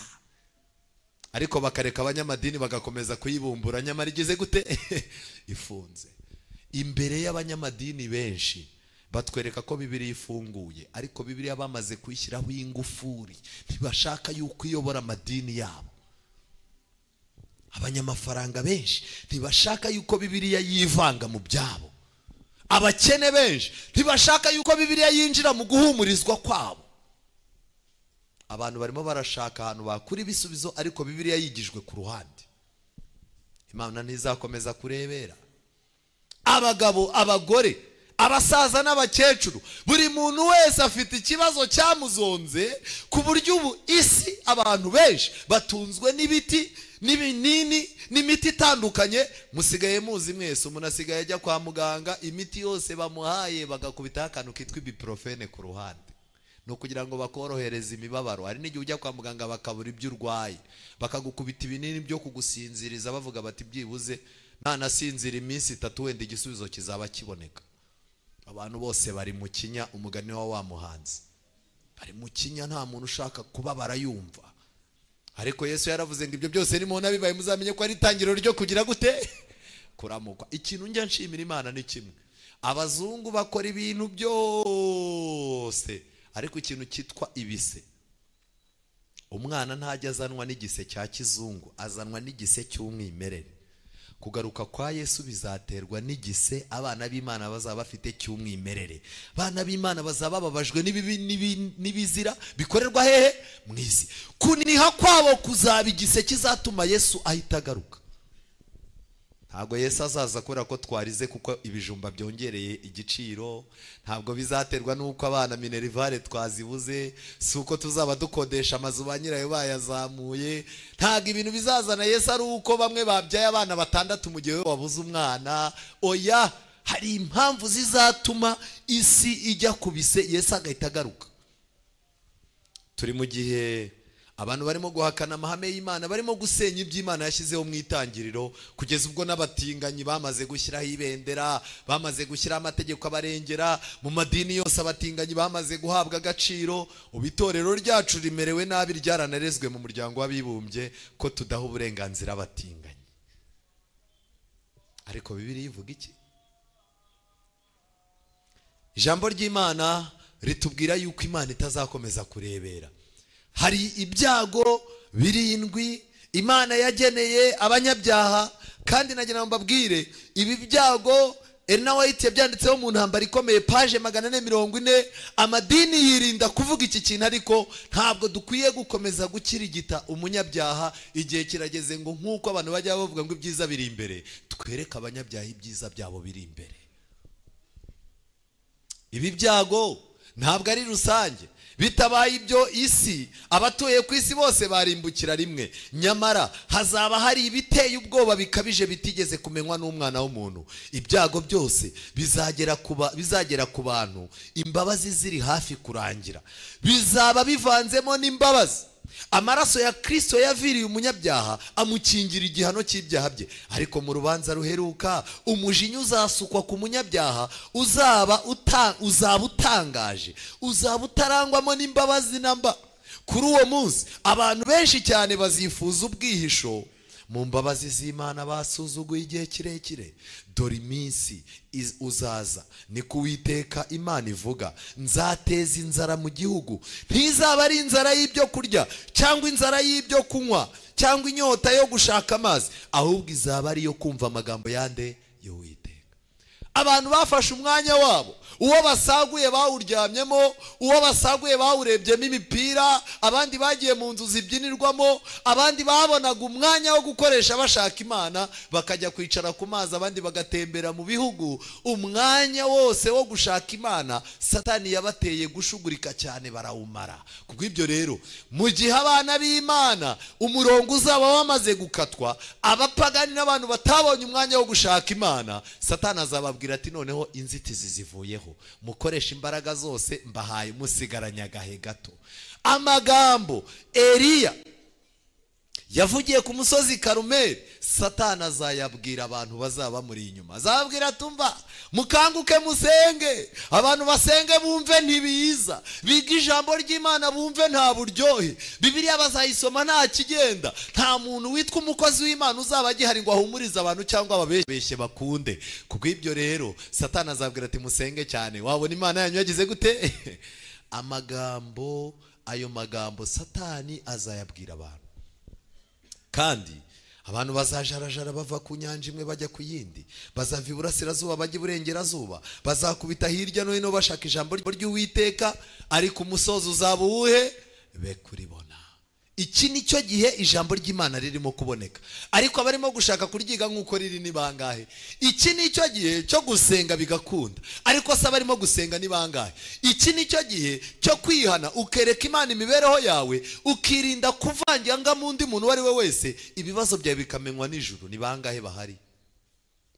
ariko bakareka abanyamadini bagakomeza kuyibumbura, nyamara igeze gute? Ifunze. Imbere y'abanyamadini benshi batwereka ko Bibiliya ifunguye, ariko Bibiliya bamaze kuyishyiraho ingufuri, ntibashaka yuko iyobora amadini yabo. Abanyamafaranga benshi ntibashaka yuko Bibiliya yivanga mu byabo. Abakene benshi ntibashaka yuko Bibiliya yinjira mu guhumurizwa kwabo. Abantu barimo barashaka ahantu bakura ibisubizo, ariko Bibiliya yigijwe ku ruhande. Imana ntizakomeza kurebera. Abagabo, abagore, abasaza n'abakecuru, buri muntu wese afite ikibazo cyamuzonze, ku buryo ubu isi abantu benshi batunzwe n'ibiti n'ibinini n'imiti itandukanye. Musigaye muzi mwese, umuntu asigaye ajya kwa muganga, imiti yose bamuhaye bagakubitaho akantu kitwa ibuprofene ku ruhande, no kugira ngo bakorohereze imibabaro. Hari n'igihe ujya kwa muganga bakabura ibyo urwaye, bakagukubita ibinini byo kugusinziriza, bavuga bati byibuze ntanasinzira iminsi 3 wenda igisubizo kizaba kiboneka. Abantu bose bari mu kinya, umugani wa muhanzi, bari mu kinya, nta muntu ushaka kubabara yumva. Ariko Yesu yaravuze ngo ibyo byose nimubona bibaye muzamenye ko ari itangiriro ryo kugira gute? Kuramukwa. Ikintu njya nshimira Imana ni kimwe, abazungu bakora ibintu byose, ariko ikintu cyitwa ibise, umwana ntajya azanwa n'igise cya kizungu, azanwa n'igise cy'umwimerere. Kugaruka kwa Yesu bizaterwa n'igise abana b'Imana bazaba bafite cy'umwimerere. Abana b'Imana bazaba bababajwe n'ibibi n'ibizira bikorerwa hehe? Mu isi. Kuniha kwabo kuzaba igise kizatuma Yesu ahita agaruka. Ntabwo Yesu azaza kubera ko twarize kuko ibijumba byongereye igiciro, ntabwo bizaterwa nuko abana minerivare twazibuze, si uko tuzaba dukodesha amazu ba nyirayo bayazamuye. Ntabwo ibintu bizazana Yesu ari uko bamwe babyaye abana 6 mu gihe wabuze umwana. Oya, hari impamvu zizatuma isi ijya kubise Yesu agahita agaruka. Turi mu gihe abantu barimo guhakana amahame y'Imana, barimo gusenya iby'Imana yashyizeho mu itangiriro, kugeza ubwo n'abatinganyi bamaze gushyiraho ibendera, bamaze gushyiraho amategeko abarengera. Mu madini yose abatinganyi bamaze guhabwa agaciro. Ubu itorero ryacu rimerewe nabi, ryaranarezwe mu muryango w'abibumbye ko tudaha uburenganzira abatinganyi. Ariko Bibiliya ivuga iki? Ijambo ry'Imana ritubwira yuko Imana itazakomeza kurebera. Hari ibyago 7 Imana yageneye abanyabyaha, kandi nagira ngo mbabwire ibi byago Elena White yabyanditseho mu ntambara ikomeye page 440. Amadini yirinda kuvuga iki kintu, ariko ntabwo dukwiye gukomeza gukirigita umunyabyaha. Igihe kirageze ngo nkuko abantu bajya bavuga ngo ibyiza biri imbere, twereke abanyabyaha ibyiza byabo biri imbere. Ibi byago ntabwo ari rusange. Bitabaye ibyo isi, abatuye ku isi bose barimbukira rimwe. Nyamara hazaba hari ibiteye ubwoba bikabije bitigeze kumenywa n'umwana w'umuntu. Ibyago byose bizagera ku bantu imbabazi ziri hafi kurangira. Bizaba bivanzemo n'imbabazi. Amaraso ya Kristo yaviriye umunyabyaha amukingira igihano cy'ibyaha bye. Ariko mu rubanza ruheruka umujinya uzasukwa ku munyabyaha, uzaba utangaje, uzaba utarangwamo n'imbabazi namba. Kuri uwo munsi abantu benshi cyane bazifuza ubwihisho mu mbabazi z'Imana basuzuguye igihe kirekire. Dore iminsi uzaza, niko Uwiteka Imana ivuga, nzateza inzara mu gihugu. Ntizaba ari inzara y'ibyo kurya cyangwa inzara y'ibyo kunywa cyangwa inyota yo gushaka amazi, ahubwo izaba ari iyo kumva amagambo yande y'Uwiteka. Abantu bafashe umwanya wabo, uwo basaguye bawuryamyemo, uwo basaguye bawurebyemo imipira, abandi bagiye mu nzu zibyinirwamo, abandi babonaga umwanya wo gukoresha bashaka Imana bakajya kwicara ku mazi, abandi bagatembera mu bihugu. Umwanya wose wo gushaka Imana Satani yabateye gushugurika cyane barawumara. Kubw'ibyo rero, mu gihe abana b'Imana umurongo uzaba wamaze gukatwa, abapagani n'abantu batabonye umwanya wo gushaka Imana, Satani azababwira ati noneho inzitizi zivuyeho, mukoresha imbaraga zose mbahaye, musigaranye agahe gato. Amagambo Eliya yavugiye ku musozi Karumeli, Satani azayabwira abantu bazaba muri inyuma. Azababwira tumva, mukanguke musenge, abantu basenge bumve ntibiza, biga ijambo ry'Imana bumve nta buryohe, Bibiliya bazayisoma nta kigenda, nta muntu witwa umukozi w'Imana uzaba agihari ngo ahumurize abantu cyangwa ababeshye bakunde. Kubw'ibyo rero Satani azabwira ati musenge cyane, wabona Imana yanyu yagize gute? Amagambo, ayo magambo Satani azayabwira abantu. Kandi abantu bazajarajara bava ku nyanja imwe bajya ku yindi, bazava iburasirazuba bajya iburengerazuba, bazakubita hirya no hino bashaka ijambo ry'Uwiteka, ariko umusozi uzaba uwuhe? Be kuribona. Iki nicyo gihe ijambo ry'Imana ririmo kuboneka, ariko abarimo gushaka kuryiga nk'uko riri ni bangahe? Iki nicyo gihe cyo gusenga bigakunda, ariko se abarimo gusenga ni bangahe? Iki nicyo gihe cyo kwihana, ukereka Imana imibereho yawe, ukirinda kuvangira mu undi muntu uwo ari we wese, ibibazo byawe bikamenywa n'ijuru. Ni bangahe bahari?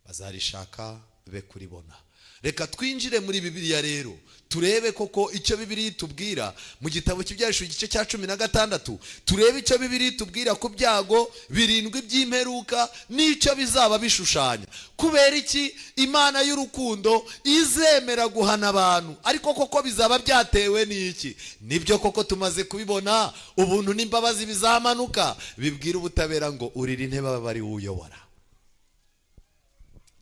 Bazarishaka be kuribona. Reka twinjire muri Bibiliya rero, turebe koko icyo Bibiliya itubwira mu gitabo cy'Ibyahishuwe igice cya 16, turebe icyo Bibiliya itubwira ku byago 7 by'imperuka n'icyo bizaba bishushanya. Kubera iki Imana y'urukundo izemera guhana abantu, ariko koko bizaba byatewe n'iki? Nibyo koko tumaze kubibona, ubuntu n'imbabazi bizamanuka bibwira ubutabera ngo urira intebe bari uyobora.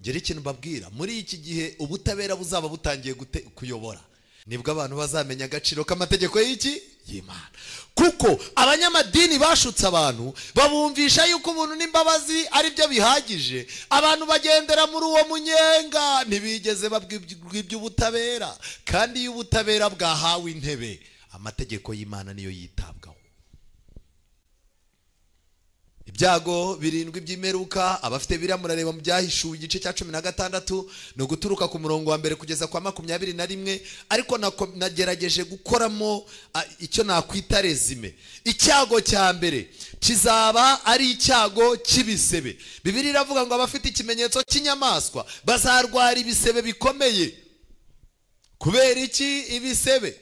Ngere ikintu babwira, muri iki gihe ubutabera buzaba butangiye kuyobora, nibwo abantu bazamenya agaciro k'amategeko y'iki y'Imana. Kuko abanyamadini bashutse abantu babumvisha yuko ubuntu n'imbabazi ari byo bihagije, abantu bagendera muri uwo munyenga, ntibigeze babwirwa iby'ubutabera. Kandi iyo ubutabera bwahawe intebe, amategeko y'Imana niyo yitabwaho. Ibyago 7 by'imperuka, abafite Bibiliya murareba mu Byahishuwe igice cya 16, ni uguturuka ku murongo wa mbere kugeza kwa 21, ariko nagerageje gukoramo icyo nakwita resume. Icyago cya mbere kizaba ari icyago cy'ibisebe. Bibiliya iravuga ngo abafite ikimenyetso cy'inyamaswa bazarwara ibisebe bikomeye. Kubera iki ibisebe?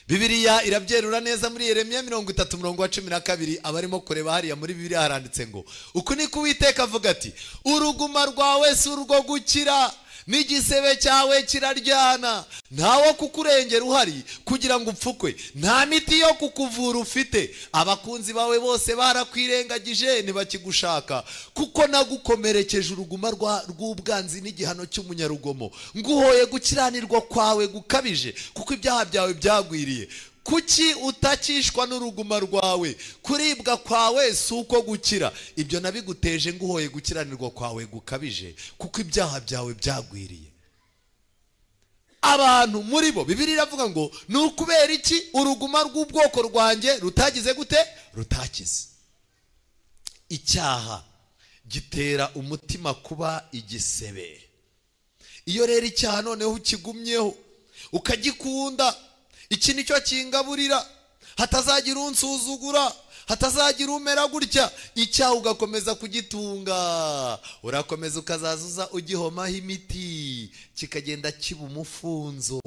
Bibiliya irabyerura neza muri Yeremiya 30:12, abarimo kureba hariya muri Bibiliya haranditse ngo uku niko Uwiteka avuga ati uruguma rwawe si urwo gukira, N'igisebe cyawe kiraryana, ntawo kukurengera uhari kugira ngo upfukwe, nta miti yo kukuvura ufite. Abakunzi bawe bose barakwirengagije ntibakigushaka, kuko nagukomerekeje uruguma rw'ubwanzi n'igihano cy'umunyarugomo. Nguhoye gukiranirwa kwawe gukabije, kuko ibyaha byawe byagwiriye. Kuki utakishwa n'uruguma rwawe? Kuribwa kwawe si uko gukira. Ibyo nabiguteje nguhoye gukiranirwa kwawe gukabije, kuko ibyaha byawe byagwiriye. Abantu muri bo Bibiliya iravuga ngo ni ukubera iki uruguma rw'ubwoko rwanjye rutagize gute? Rutakize. Icyaha gitera umutima kuba igisebe. Iyo rero icyaha noneho ukigumyeho ukagikunda, iki nicyo kingaburira, hatazagira unsuzugura, hatazagira umera gutya, icyaha ugakomeza kugitunga, urakomeza ukazazuza ugihomaho imiti, kikagenda kiba umufunzo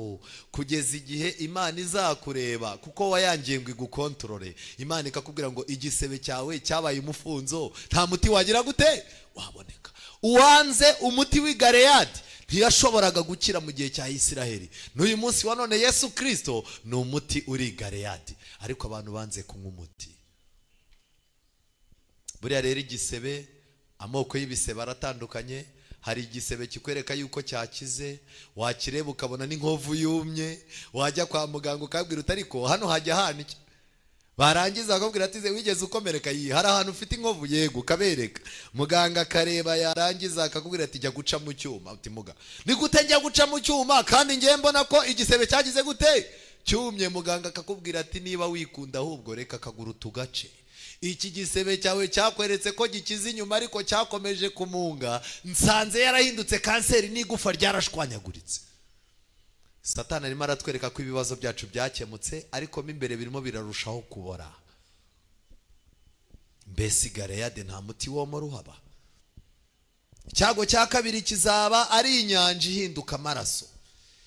kugeza igihe Imana izakureba, kuko wayangiye ngo igukontorore. Imana ikakubwira ngo igisebe cyawe cyabaye umufunzo, nta muti wagira gute waboneka. Uwanze umuti w'i Galeyadi ntiyashoboraga gukira mu gihe cya Isiraheli. N'uyu munsi wa none Yesu Kristo ni umuti uri Galeyadi, ariko abantu banze kunywa umuti. Buriya rero igisebe, amoko y'ibisebe aratandukanye. Hari igisebe kikwereka yuko cyakize, wakireba ukabona n'inkovu yumye, wajya kwa muganga ukabwira uti ariko hano hajya haniki, barangiza bakabwira ati wigeze ukomereka? Yi, hari ahantu ufite inkovu? Yego, ukabereka. Muganga akareba, yarangiza akakubwira ati jya guca mu cyuma. Uti muga, ni gute njya guca mu cyuma kandi ngiye mbona ko igisebe cyagize gute cyumye? Muganga akakubwira ati niba wikunda ahubwo reka akaguru tugace. Iki gisebe cyawe cyakweretse ko gikize inyuma, ariko cyakomeje kumunga, nsanze yarahindutse kanseri n'igufa ryarashwanyaguritse. Satani arimo aratwereka ko ibibazo byacu byakemutse, ariko mo imbere birimo birarushaho kubora. Mbese Galeyadi nta muti womora uhaba. Icyago cya kabiri kizaba ari inyanja ihinduka amaraso.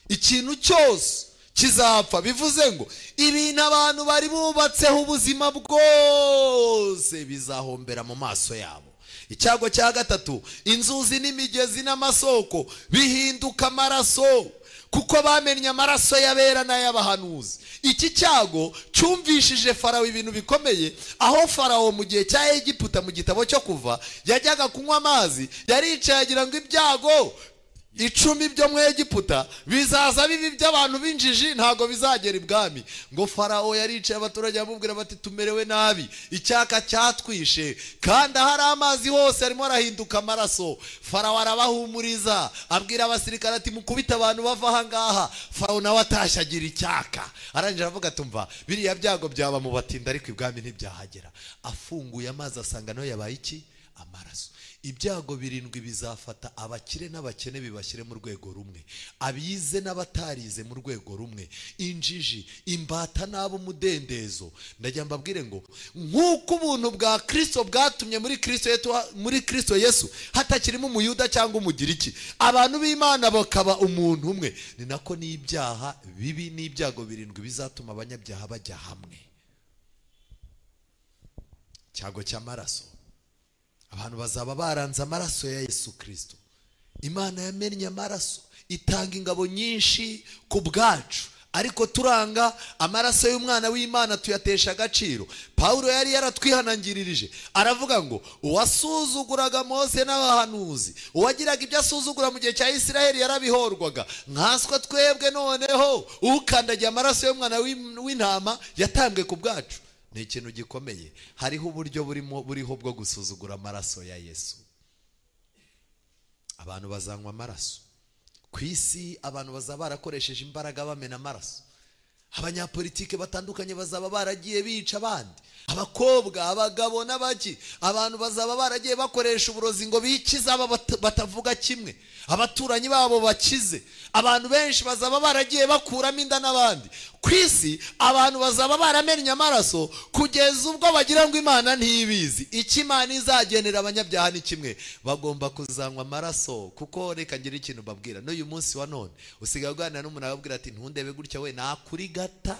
Ikintu cyose kizapfa. Bivuze ngo ibintu abantu bari bubatseho ubuzima bwose bizahombera mu maso yabo. Icyago cya gatatu, inzuzi n'imigezi n'amasoko bihinduka amaraso, kuko bamennye amaraso y'abera n'ay'abahanuzi. Iki cyago cyumvishije Farawo ibintu bikomeye, aho Farawo mu gihe cya Egiputa mu gitabo cyo Kuva yajyaga kunywa amazi, yaricaye agira ngo ibyago 10 byo mu Egiputa bizaza bibi by'abantu b'injiji, ntago bizagera ibwami. Ngo Farawo yaricaye, abaturage bamubwira bati tumerewe nabi, icyaka cyatwishe, kandi ahari amazi hose arimo arahinduka amaraso. Farawo arabahumuriza, abwira abasirikare ati mukubita abantu bava aha ngaha. Farawo nawe atashyagira icyaka, arangije aravuga ati umva biriya byago byaba mu batinda, ariko ibwami ntibyahagera. Afunguye amazi asanga nayo yabaye iki? Amaraso. Ibyago 7 bizafata abakire n'abakene, bibashyire mu rwego rumwe, abize n'abatarize mu rwego rumwe, injiji, imbata n'ab'umudendezo. Ndajya mbabwire ngo nk'uko ubuntu bwa Kristo bwatumye muri Kristo Yesu hatakirimo umuyuda cyangwa umugiriki, abantu b'Imana bakaba umuntu umwe, ni nako n'ibyaha bibi n'ibyago 7 bizatuma abanyabyaha bajya hamwe. Cyago cy'amaraso, abantu bazaba baranze amaraso ya Yesu Kristo. Imana yamennye amaraso, itanga ingabo nyinshi ku bwacu, ariko turanga amaraso y'umwana w'Imana tuyatesha agaciro. Paulo yari yaratwihanangiririje, aravuga ngo uwasuzuguraga Mose n'abahanuzi, uwagiraga ibyo asuzugura mu gihe cya Isiraheli yarabihorwaga, nkaswa twebwe noneho ukandagiye amaraso y'umwana w'intama yatambwe ku bwacu. Ni ikintu gikomeye. Hariho uburyo buriho bwo gusuzugura amaraso ya Yesu. Abantu bazanywa amaraso ku isi, abantu bazaba barakoresheje imbaraga bamena amaraso. Abanyapolitike batandukanye bazaba baragiye bica abandi, abakobwa, abagabo n'abaki. Abantu bazaba baragiye bakoresha uburozi ngo bikize aba batavuga kimwe, abaturanyi babo bakize. Abantu benshi bazaba baragiye bakuramo inda n'abandi. Ku isi abantu bazaba baramennye amaraso kugeza ubwo bagira ngo Imana ntibizi. Icyo Imana izagenera abanyabyaha ni kimwe, bagomba kuzanywa amaraso. Kuko reka ngire ikintu babwira n'uyu munsi wa none, usigaye uganira n'umuntu akabwira ati ntundebe gutya we, nakurigata,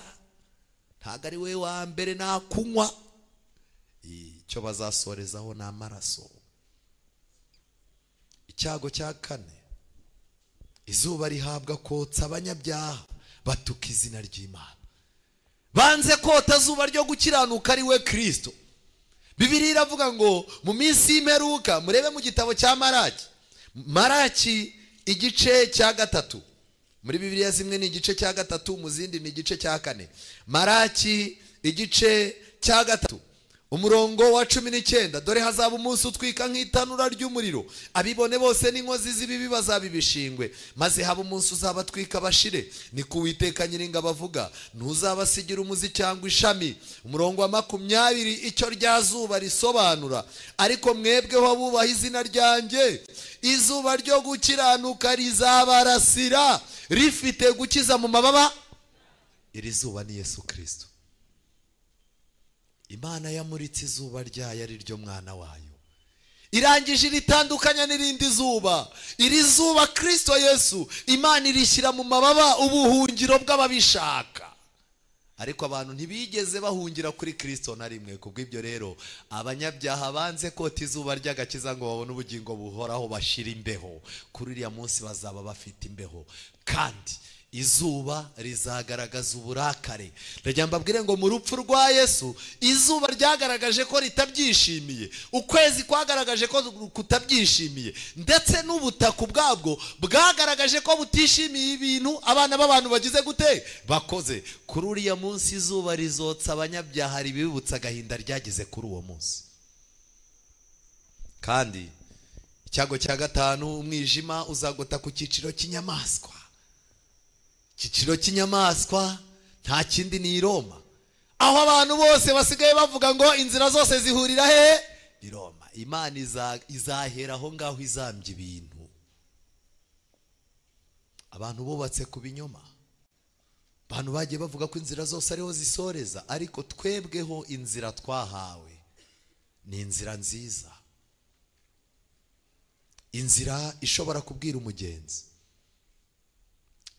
ntago ari we wa mbere nakunywa. Icyo bazasorezaho ni amaraso. Icyago cya kane, Izuba rihabwa kotsa abanyabyaha batuka izina ry'Imana. Banze kota zuba ryo gukiranuka ari we Kristo. Bibiliya iravuga ngo mu minsi y'imperuka, murebe mu gitabo cya Maraki, Maraki igice cya 3, muri Bibiliya zimwe ni igice cya 3, mu zindi ni igice cya 4. Maraki igice cya 3 umurongo wa 19, dore hazaba umunsi utwika nk'itanura ry'umuriro, abibone bose n'inkozi z'ibibi bazabibishingwe, maze haba umunsi uzabatwika bashire, ni ku Uwiteka Nyiringabo avuga, ntuzabasigira umuzi cyangwa ishami. Umurongo wa 20, icyo rya zuba risobanura, ariko mwebweho abubaha izina ryanjye, izuba ryo gukiranuka rizabarasira rifite gukiza mu mababa. Iri zuba ni Yesu Kristo. Imana yamuritse izuba ryayo ari ryo mwana wayo, irangije iritandukanya n'irindi zuba. Iri zuba Kristo Yesu, Imana irishyira mu mababa, ubuhungiro bw'ababishaka. Ariko abantu ntibigeze bahungira kuri Kristo na rimwe. Kubw'ibyo rero abanyabyaha banze kota izuba ry'agakiza ngo babone ubugingo buhoraho, bashira imbeho. Kuri uriya munsi bazaba bafite imbeho, kandi izuba rizagaragaza uburakare. Ndagira mbabwire ngo mu rupfu rwa Yesu izuba ryagaragaje ko ritabyishimiye, ukwezi kwagaragaje ko kutabyishimiye, ndetse n'ubutaka ubwabwo bwagaragaje ko butishimiye ibintu abana b'abantu bagize gute bakoze. Kuri uriya munsi izuba rizotsa abanyabyaha, ribibutsa agahinda ryagize kuri uwo munsi. Kandi icyago cya 5, umwijima uzagota ku cyiciro cy'inyamaswa. Icyiciro cy'inyamaswa nta kindi ni i Roma, aho abantu bose basigaye bavuga ngo inzira zose zihurira he? I Roma. Imana izahera aho ngaho izambye ibintu. Abantu bubatse ku binyoma, abantu bagiye bavuga ko inzira zose ariho zisoreza, ariko twebweho inzira twahawe ni inzira nziza, inzira ishobora kubwira umugenzi.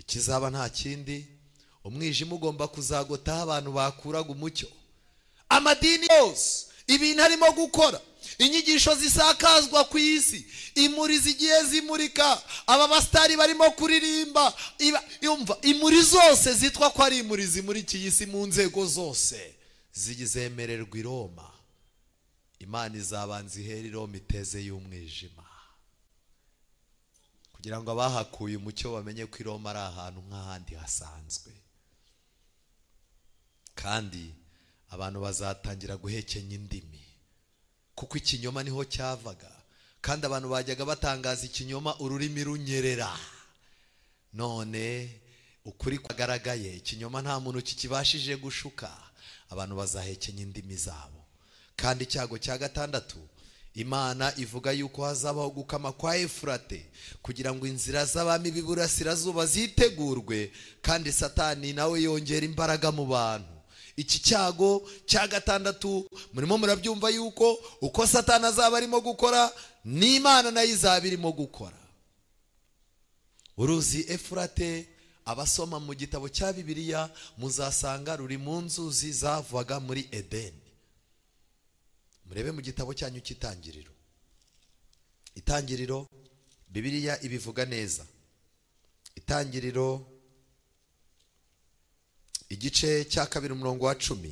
Ikizaba nta kindi, umwijima ugomba kuzagotaho abantu bakuraga umucyo. Amadini yose, ibintu arimo gukora, inyigisho zisakazwa ku isi, imuri zigiye zimurika, aba basitari barimo kuririmba, yumva imuri zose zitwa ko ari imuri zimurikiye isi mu nzego zose zizemererwa i Roma. Imana izabanza ihera i Roma iteze y'umwijima, kugira ngo abahakuye umucyo bamenye ko i Roma ari ahantu nk'ahandi hasanzwe. Kandi abantu bazatangira guhekenya indimi, kuko ikinyoma niho cyavaga, kandi abantu bajyaga batangaza ikinyoma ururimi runyerera. None ukuri kwagaragaye, ikinyoma nta muntu kikibashije gushuka, abantu bazahekenya indimi zabo. Kandi icyago cya 6, Imana ivuga yuko hazabaho gukama kwa Efurate, kugira ngo inzira z'abami b'iburasirazuba zitegurwe, kandi Satani nawe yongera imbaraga mu bantu. Iki cyago cya 6 murimo murabyumva yuko uko Satani azaba arimo gukora n'Imana nayo izaba irimo gukora. Uruzi Efurate, abasoma mu gitabo cya Bibiliya muzasanga ruri mu nzuzi zavaga muri Edeni. Murebe mu gitabo cyanyu cy'Itangiriro. Itangiriro, Bibiliya ibivuga neza. Itangiriro igice cya 2 umurongo wa 10.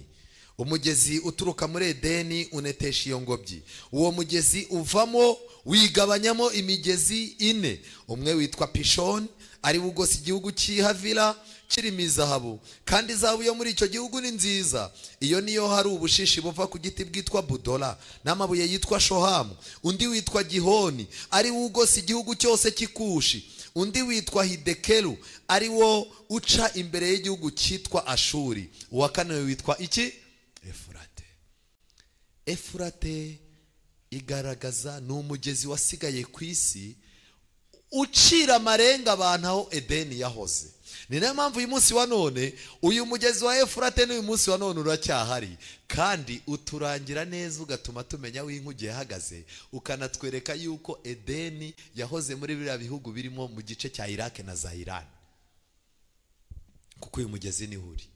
Umugezi uturuka muri Edeni unetesha iyo ngobyi. Uwo mugezi uvamo wigabanyamo imigezi 4. Umwe witwa Pishoni, ari ugose igihugu cy'Ihavila kirimo izahabu, kandi izahabu yo muri icyo gihugu ni nziza. Iyo niyo hari ubushishi buva ku giti bwitwa Budola n'amabuye yitwa Shohamu. Undi witwa Gihoni, ari ugose igihugu cyose cy'Ikushi. Undi witwa Hidekelu, ari wo uca imbere y'igihugu cyitwa Ashuri. Uwa kane witwa iki? Efurate. Efurate igaragaza ni umugezi wasigaye ku isi ucira amarenga abantu aho Edeni yahoze. Ni nayo mpamvu uyu munsi wa none uyu mugezi wa Efurate n'uyu munsi wa none uracyahari, kandi uturangira neza, ugatuma tumenya aho inkuge yahagaze, ukanatwereka yuko Edeni yahoze muri biriya bihugu birimo mu gice cya Iraq na za Iran, kuko uyu mugezi niho uri.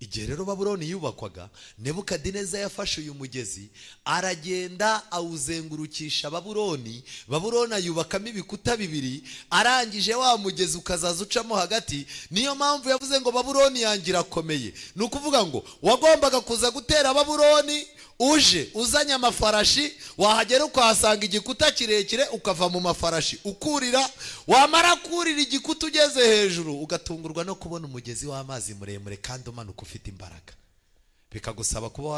Igihe rero Babuloni yubakwaga, Nebukadineza yafashe uyu mugezi aragenda awuzengurukisha Babuloni. Babuloni ayubakamo ibikuta bibiri, arangije wa mugezi ukazaza ucamo hagati. Niyo mpamvu yavuze ngo Babuloni yanjye irakomeye. Ni ukuvuga ngo wagombaga kuza gutera Babuloni uje uzanye amafarashi, wahagera ukahasanga igikuta kirekire, ukava mu mafarashi ukurira, wamara kurira igikuta ugeze hejuru ugatungurwa no kubona umugezi w'amazi muremure kandi umanuka ufite imbaraga. Bikagusaba kuba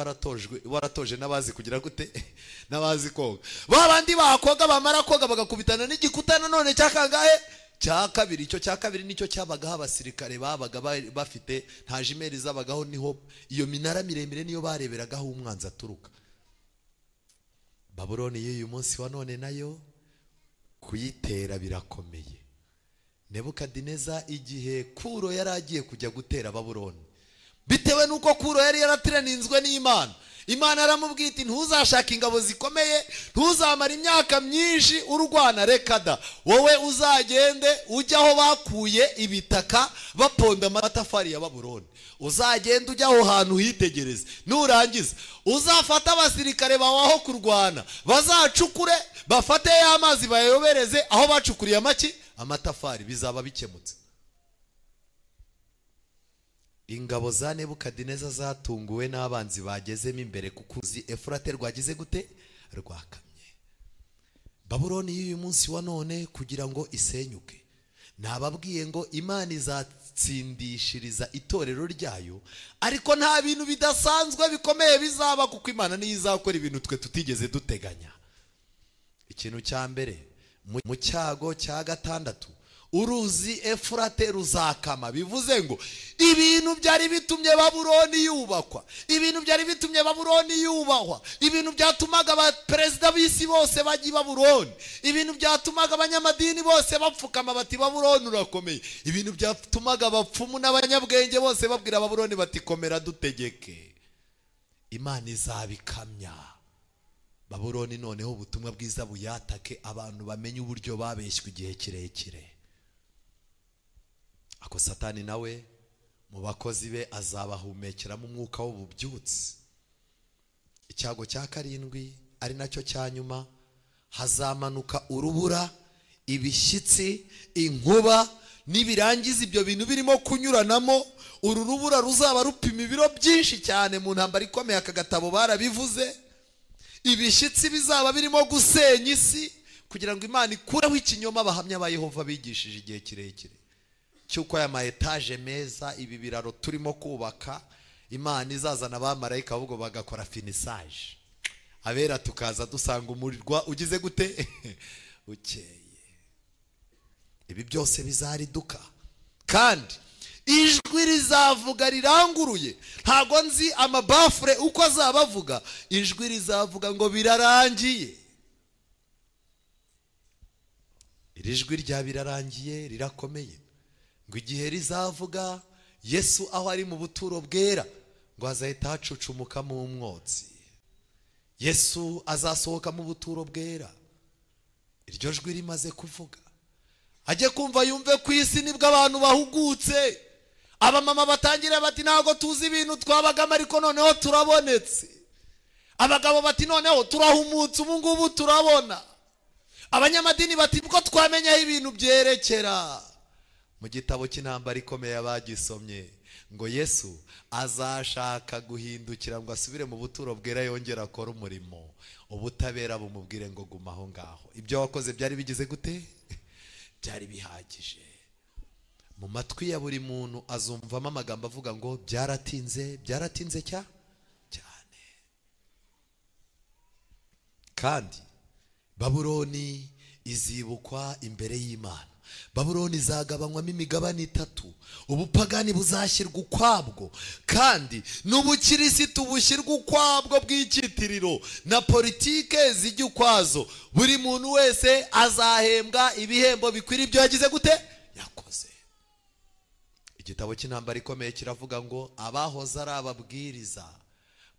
waratoje n'abazi kugira gute, n'abazi koga. Babandi bakoga bamara koga bagakubitana n'igikuta nanone cyakangahe cya kabiri. Icyo cya kabiri nicyo cyabagaho abasirikare babaga bafite, nta jimeri zabagaho, niho iyo minara miremire niyo bareberagaho umwanzi aturuka. Babuloni y'uyu munsi wa none nayo kuyitera birakomeye. Nebukadineza igihe Kuro yari agiye kujya gutera Babuloni, bitewe nuko Kuro yari yarateranizwe n'Imana, Imana aramubwira iti ntuzashaka ingabo zikomeye, ntuzamara imyaka myinshi urwana, reka da, wowe uzagende ujya aho bakuye ibitaka baponda amatafari ya Babuloni, uzagende ujya aho hantu hitegereze, nurangiza uzafata abasirikare bawe aho kurwana, bazacukure bafate y'amazi bayobereze aho bacukuriye amaki amatafari, bizaba bikemutse. Ingabo za Nebukadineza zatunguwe n'abanzi bagezemo imbere kuko uzi Efurate rwagize gute, rwakamye. Babuloni y'uyu munsi wa none kugira ngo isenyuke, nababwiye ngo Imana izatsindishiriza itorero ryayo, ariko nta bintu bidasanzwe bikomeye bizaba, kuko Imana niyo izakora ibintu twe tutigeze duteganya. Ikintu cya mbere, mu cyago cya gatandatu uruzi Efurate ruzakama. Bivuze ngo ibintu byari bitumye Babuloni yubakwa, ibintu byari bitumye Babuloni yubahwa, ibintu byatumaga abaperezida b'isi bose bajya i Babuloni, ibintu byatumaga abanyamadini bose bapfukama bati Babuloni urakomeye, ibintu byatumaga abapfumu n'abanyabwenge bose babwira Babuloni bati komera dutegeke, Imana izabikamya. Babuloni noneho ubutumwa bwiza buyatake, abantu bamenye uburyo babeshywe igihe kirekire. Ako Satani nawe mu bakozi be azabahumekeramo umwuka w'ububyutse. Icyago cya karindwi ari nacyo cya nyuma, hazamanuka urubura, ibishyitsi, inkuba, nibirangiza ibyo bintu birimo kunyuranamo, uru rubura ruzaba rupima ibiro byinshi cyane. Mu ntambara ikomeye aka gatabo barabivuze, ibishyitsi bizaba birimo gusenya isi kugira ngo Imana ikureho ikinyoma abahamya ba Yehova bigishije igihe kirekire cy'uko aya ma etaje meza, ibi biraro turimo kubaka, Imana izazana abamarayika ahubwo bagakora finissage, abera tukaza dusanga umurirwa ugize gute ukeye. Ibi byose bizariduka kandi ijwi rizavuga riranguruye. Ntago nzi amabafure uko azabavuga, ijwi rizavuga ngo birarangiye. Iri jwi rya birarangiye rirakomeye. Ngo igihe rizavuga Yesu aho ari mu buturo bwera, ngo azahita hacucumuka mu mwotsi. Yesu azasohoka mu buturo bwera. Iryo jwi rimaze kuvuga, ajye kumva yumve ku isi nibwo abantu bahugutse. Abamama batangira bati ntago tuzi ibintu twabagamo ariko noneho turabonetse. Abagabo bati noneho turahumutse ubu ngubu turabona. Abanyamadini bati bwo twamenyaho ibintu byerekera. Mu gitabo cy'intambara ikomeye abagisomye ngo Yesu azashaka guhindukira ngo asubire mu buturo bwera yongera akora umurimo. Ubutabera bumubwire ngo guma aho ngaho, ibyo wakoze byari bigize gute? Byari bihagije. Mu matwi ya buri muntu azumvamo amagambo avuga ngo byaratinze, byaratinze cyane. Kandi Babuloni izibukwa imbere y'Imana. Babuloni izagabanywamo imigabane itatu. Ubupagani buzashyirwa ukwabwo, kandi n'ubukirisitu bushyirwa ukwabwo bw'icyitiriro, na politike zijya ukwazo. Buri muntu wese azahembwa ibihembo bikwiriye ibyo yagize gute yakoze. Igitabo cy'intambara ikomeye kiravuga ngo abahoze ari ababwiriza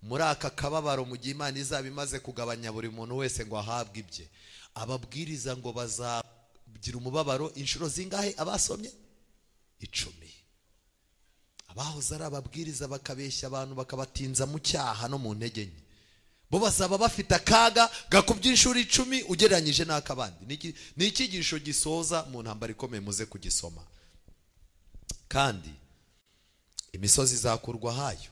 muri aka kababaro, mu gihe Imana izaba imaze kugabanya buri muntu wese ngo ahabwe ibye, ababwiriza ngo bazagira umubabaro inshuro zingahe? Abasomye 10. Abahoze ari ababwiriza bakabeshya abantu bakabatinza mu cyaha no mu ntege nke, bo bazaba bafite akaga gakubye inshuro 10 ugereranyije n'akabandi. Ni icyigisho gisoza mu ntambara ikomeye, muze kugisoma. Kandi imisozi izakurwa hayo.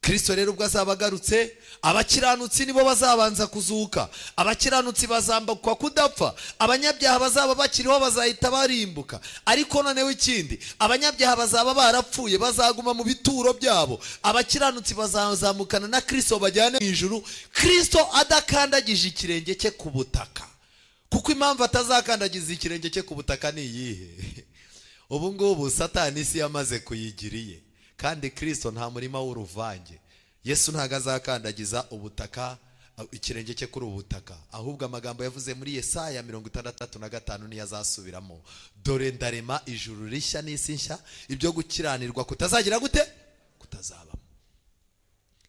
Kristo rero ubwo azaba agarutse, abakiranutsi nibo bazabanza kuzuka. Abakiranutsi bazambukwa kudapfa, abanyabyaha bazaba bakiriho bazahita barimbuka. Ariko noneho ikindi, abanyabyaha bazaba barapfuye bazaguma mu bituro byabo, abakiranutsi bazazamukana na Kristo bajyane mu ijuru, Kristo adakandagije ikirenge cye ku butaka. Kuko impamvu atazakandagiza ikirenge cye ku butaka ni iyihe? Ubu ngubu Satani isi yamaze kuyigiriye, kandi Kristo nta murima w'uruvange. Yesu ntago azakandagiza ubutaka ikirenge cye kuri ubutaka, ahubwo amagambo yavuze muri Yesaya 65 niyo azasubiramo: dore ndarema ijuru rishya n'isi nshya, ibyo gukiranirwa kutazagira gute? Kutazabamo.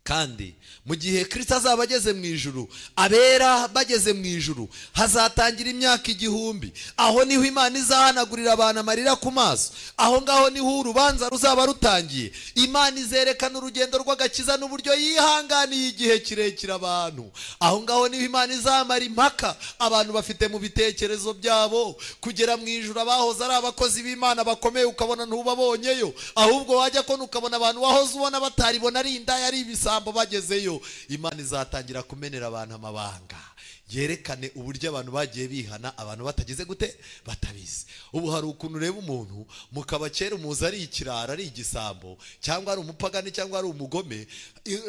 Kandi mu gihe Kristo azaba ageze mu ijuru, abera bageze mu ijuru, hazatangira imyaka 1000. Aho niho Imana izahanagurira abantu amarira ku maso. Aho ngaho niho urubanza ruzaba rutangiye. Imana izerekana urugendo rw'agakiza n'uburyo yihanganiye igihe kirekire abantu. Aho ngaho niho Imana izamara impaka abantu bafite mu bitekerezo byabo kugera mu ijuru. Abahoze ari abakozi b'Imana bakomeye ukabona ntubabonyeyo, ahubwo wajya ko ukabona abantu wahoze ubona bataribona ari indaya ari ibisa bagezeyo. Imana izatangira kumenera abantu amabanga, yerekane uburyo abantu bagiye bihana abantu batagize gute? Batabizi. Ubu hari ukuntu ureba umuntu mukaba kera umuzi ari ikirara, ari igisambo, cyangwa ari umupagani, cyangwa ari umugome,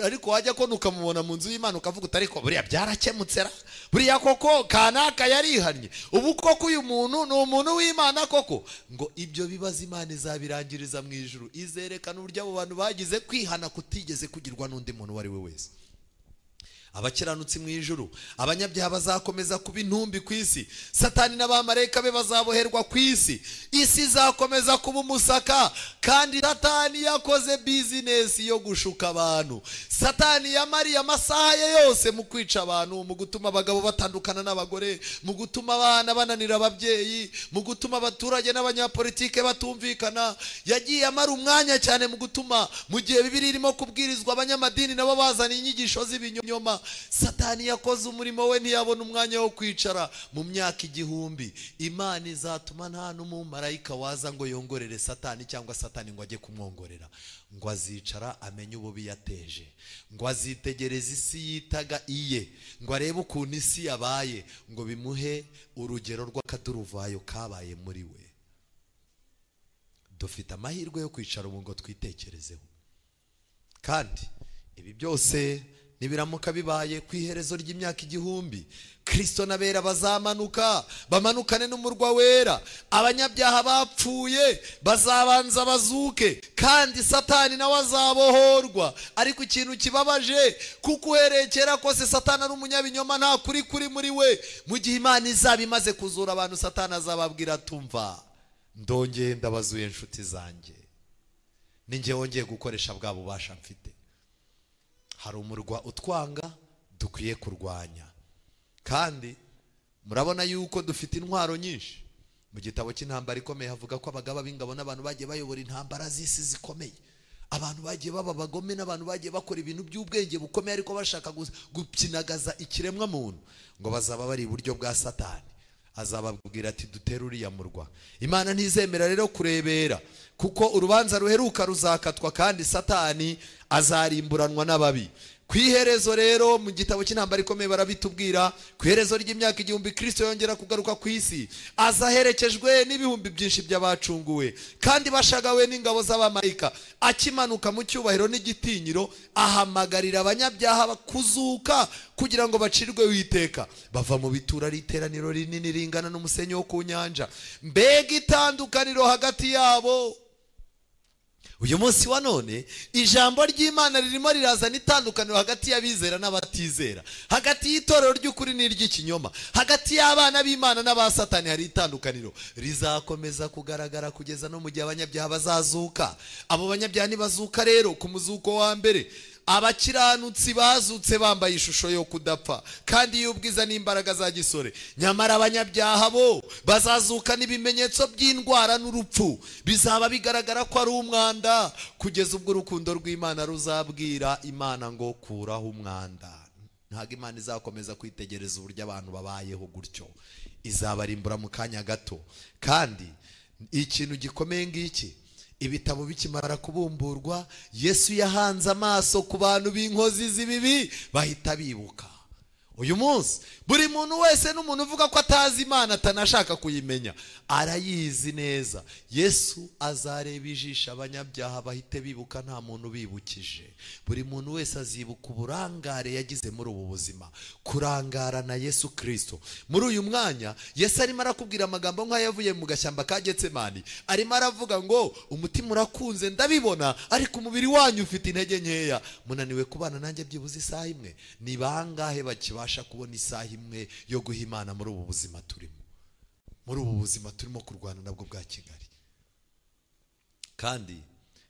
ariko wajya ko ukamubona mu nzu y'Imana ukavuga uti ariko buriya byarakemutse ra, buriya koko kanaka yarihannye, ubu koko uyu muntu ni umuntu w'Imana koko. Ngo ibyo bibazo Imana izabirangiriza mu ijuru, izerekana uburyo abo bantu bagize kwihana kutigeze kugirwa n'undi muntu uwo ari we wese. Abakiranutsi mu ijuru, abanyabyaha bazakomeza kuba intumbi ku isi. Satani n'abamarayika be bazaboherwa ku isi. Isi izakomeza kuba umusaka. Kandi Satani yakoze business yo gushuka abantu. Satani yamariye amasaha ye yose mu kwica abantu, mu gutuma abagabo batandukana n'abagore, mu gutuma abana bananira ababyeyi, mu gutuma abaturage n'abanyapolitike batumvikana. Yagiye amara umwanya cyane mu gutuma mu gihe Bibiliya irimo kubwirizwa abanyamadini nabo bazana inyigisho z'ibinyoma. Satani yakoze umurimo we, ntiyabona umwanya wo kwicara. Mu myaka 1000 Imana izatuma nta n'umumarayika waza ngo yongorere Satani, cyangwa Satani ngo ajye kumwongorera. Ngo azicara amenye ububi yateje, ngo azitegereze isi yitaga iye, ngo arebe ukuntu isi yabaye, ngo bimuhe urugero rw'akaduruvayo kabaye muri we. Dufite amahirwe yo kwicara ubu ngo twitekerezeho. Kandi ibi byose nibiramuka bibaye ku iherezo ry'imyaka 1000, Kristo n'abera bazamanuka bamanukane n'umurwa wera. Abanyabyaha bapfuye bazabanza bazuke, kandi Satani nawe azabohorwa. Ariko ikintu kibabaje, kuko uhereye kera kose Satani ari umunyabinyoma, nta kuri kuri muri we. Mu gihe Imana izaba imaze kuzura abantu, Satani azababwira tumva, ndongeye ndabazuye inshuti zanjye, ninjye wongeye gukoresha bwa bubasha mfite. Hari umurwa utwanga dukwiye kurwanya. Kandi murabona yuko dufite intwaro nyinshi. Mu gitabo cy'intambara ikomeye havuga ko abagaba b'ingabo n'abantu bagiye bayobora intambara z'isi zikomeye, abantu bagiye baba abagome n'abantu bagiye bakora ibintu by'ubwenge bukomeye ariko bashaka gupyinagaza ikiremwa muntu, ngo bazaba bari iburyo bwa Satani. Azababwira ati dutere uriya murwa. Imana ntizemera rero kurebera, kuko urubanza ruheruka ruzakatwa, kandi Satani azarimburanwa n'ababi. Ku iherezo rero mu gitabo cy'intambara ikomeye barabitubwira, ku iherezo ry'imyaka 1000 Kristo yongera kugaruka ku isi, azaherekejwe n'ibihumbi byinshi by'abacunguwe kandi bashagawe n'ingabo z'abamarayika. Akimanuka mu cyubahiro n'igitinyiro, ahamagarira abanyabyaha kuzuka kugira ngo bacirwe witeka. Bava mu bitura ari iteraniro rinini ringana n'umusenyi wo ku nyanja. Mbega itandukaniro hagati yabo! Uyu munsi wa none ijambo ry'Imana ririmo rirazana itandukaniro hagati y'abizera n'abatizera, hagati Hagati y'itorero ry'ukuri n'iry'ikinyoma, hagati y'abana b'Imana n'abasatani hari itandukaniro rizakomeza kugaragara kugeza no mu gihe abanyabyaha bazazuka. Abo banyabyaha nibazuka rero ku muzuko wa mbere, abakiranutsi bazutse bambaye ishusho yo kudapfa kandi y'ubwiza n'imbaraga za gisore. Nyamara abanyabyaha bo bazazuka n'ibimenyetso by'indwara n'urupfu, bizaba bigaragara ko ari umwanda, kugeza ubwo urukundo rw'Imana ruzabwira Imana ngo kuraho umwanda. Ntabwo Imana izakomeza kwitegereza uburyo abantu babayeho gutyo, izabarimbura mu kanya gato. Kandi ikintu gikomeye ngiki, ibitabo bikimara kubumburwa, Yesu yahanze amaso ku bantu b'inkozi z'ibibi bahita bibuka. Uyu munsi buri muntu wese n'umuntu uvuga ko atazi Imana atanashaka kuyimenya arayizi neza. Yesu azareba ijisho abanyabyaha bahite bibuka, nta muntu bibukije. Buri muntu wese azibuka uburangare yagize muri ubu buzima, kurangara na Yesu Kristo. Muri uyu mwanya Yesu arimo arakubwira amagambo nk'ayavuye mu gashyamba ka Getsemani. Arimo aravuga ngo umutima urakunze ndabibona, ariko umubiri wanyu ufite intege nkeya, munaniwe kubana nanjye byibuze isaha imwe. Ni bangahe bakibasha kubona isaha imwe yo guha Imana muri ubu buzima turimo, muri ubu buzima turimo kurwana nabwo bwa Kigali? Kandi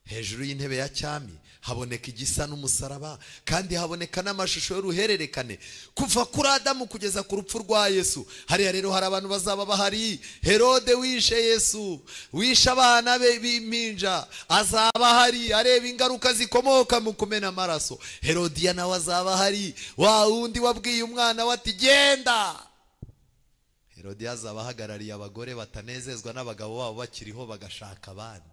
hejuru y'intebe ya cyami haboneka igisa n'umusaraba, kandi haboneka n'amashusho y'uruhererekane kuva kuri Adamu kugeza ku rupfu rwa Yesu. Hariya rero hari abantu bazaba bahari. Herode wishe Yesu, wishe abana be b'impinja, azaba ahari areba ingaruka zikomoka mu kumena amaraso. Herodiya nawe azaba ahari, wa wundi wabwiye umwana we ati genda. Herodiya azaba ahagarariye abagore batanezezwa n'abagabo babo bakiriho bagashaka abandi,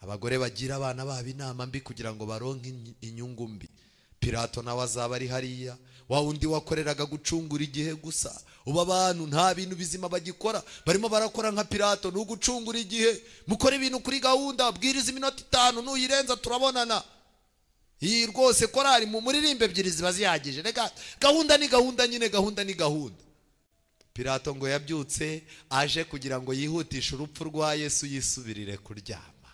abagore bagira abana babo inama mbi kugira ngo baronke inyungu mbi. Pilato nawe azaba ari hariya, wa wundi wakoreraga gucungura igihe gusa. Ubu abantu nta bintu bizima bagikora, barimo barakora nka Pilato, n'ugucungura igihe. Mukore ibintu kuri gahunda, bwiriza iminota 5 nuyirenza turabonana. Iyi rwose korari mu muririmbe ebyiri ziba zihagije. Reka gahunda ni gahunda nyine, gahunda ni gahunda. Pilato ngo yabyutse aje kugira ngo yihutishe urupfu rwa Yesu yisubirire kuryama.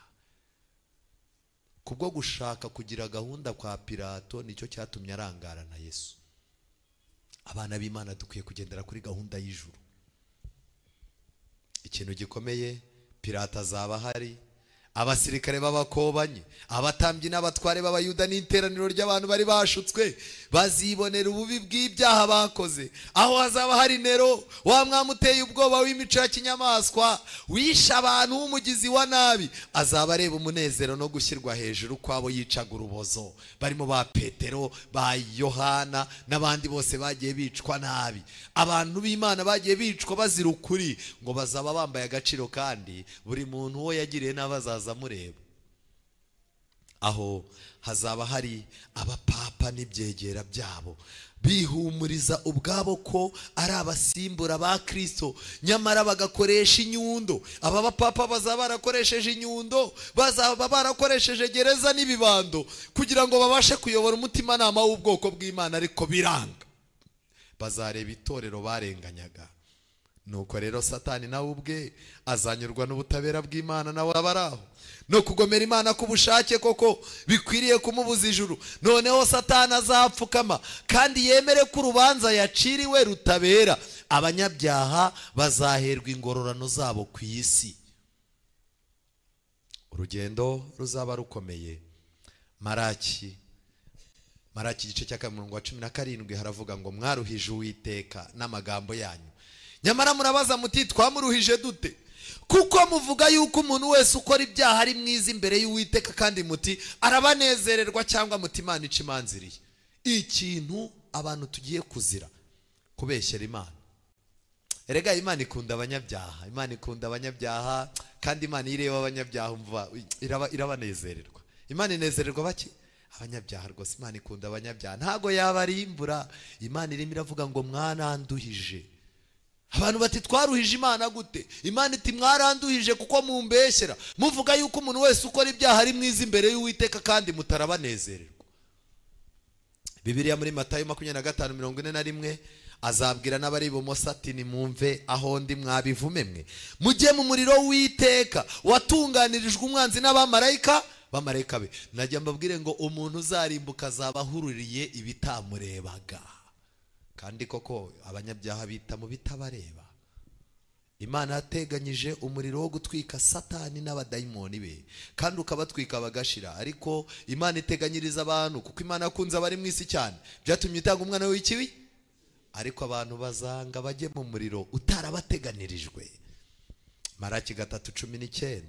Kubwo gushaka kugira gahunda kwa Pilato nicyo cyatumye arangara na Yesu. Abana b'Imana dukwiye kugendera kuri gahunda y'ijuru. Ikintu gikomeye, Pilato azaba ahari, abasirikare b'abakobanyi, abatambyi n'abatware b'Abayuda n'iteraniro ry'abantu bari bashutswe bazibonera ububi bw'ibyaha bakoze. Aho hazaba hari Nero, wa mwami uteye ubwoba w'imico ya kinyamaswa, wishe abantu w'umugizi wa nabi, azaba areba umunezero no gushyirwa hejuru kwabo yicaga urubozo, barimo ba Petero, ba Yohana n'abandi bose bagiye bicwa nabi. Abantu b'Imana bagiye bicwa bazira ukuri, ngo bazaba bambaye agaciro, kandi buri muntu uwo yagiriye n'abazaza mureba. Aho hazaba hari abapapa n'ibyegera byabo bihumuriza ubwabo ko ari abasimbura ba Kristo, nyamara bagakoresha inyundo. Aba bapapa bazaba barakoresheje inyundo, bazaba barakoresheje gereza n'ibibando kugira ngo babashe kuyobora umutimanama w'ubwoko bw'Imana, ariko biranga. Bazareba itorero barenganyaga. Nuko rero Satani nawe ubwe azanyurwa n'ubutabera bw'Imana, nawe abaraho no kugomera Imana kubushake koko bikwiriye kumubuza ijuru. Noneho Satani azapfukama kandi yemere ko urubanza yaciriwe rutabera. Abanyabyaha bazaherwa ingororano zabo ku isi. Urugendo ruzaba rukomeye. Maraki igice cya 17 haravuga ngo mwaruhije Uwiteka n'amagambo yanyu, nyamara murabaza muti twamuruhije dute? Kuko muvuga yuko umuntu wese ukora ibyaha ari mwiza imbere y'Uwiteka, kandi muti arabanezererwa, cyangwa muti Imana ica imanziriye. Ikintu abantu tugiye kuzira, kubeshyera Imana. Erega Imana ikunda abanyabyaha, Imana ikunda abanyabyaha, kandi Imana ireba abanyabyaha umva irabanezererwa. Imana inezererwa bake? Abanyabyaha rwose. Imana ikunda abanyabyaha, ntago yabarimbura. Imana irimo iravuga ngo mwananduhije. Abantu bati twaruhije Imana gute? Imana iti mwaranduhije kuko mumbeshyera, muvuga yuko umuntu wese ukora ibyaha ari mwiza imbere y'Uwiteka kandi mutarabanezererwa. Bibiliya muri Matayo 25:41 azabwira n'abari ibumoso ati nimumve aho ndi mwabivume mwe, mujye mu muriro w'Uwiteka watunganirijwe umwanzi n'abamarayika Bamarayika be. Najya mbabwire ngo umuntu uzarimbuka azaba ahururiye ibitamurebaga. Kandi koko abanyabyaha bita mu bitabareba. Imana yateganyije umuriro wo gutwika Satani n'abadayimoni be, kandi ukabatwika bagashira. Ariko Imana iteganyiriza abantu, kuko Imana yakunze abari mu isi cyane, byatumye itanga umwana w'ikibi. Ariko abantu bazanga bajye mu muriro utarabateganirijwe. Maraki 3:19,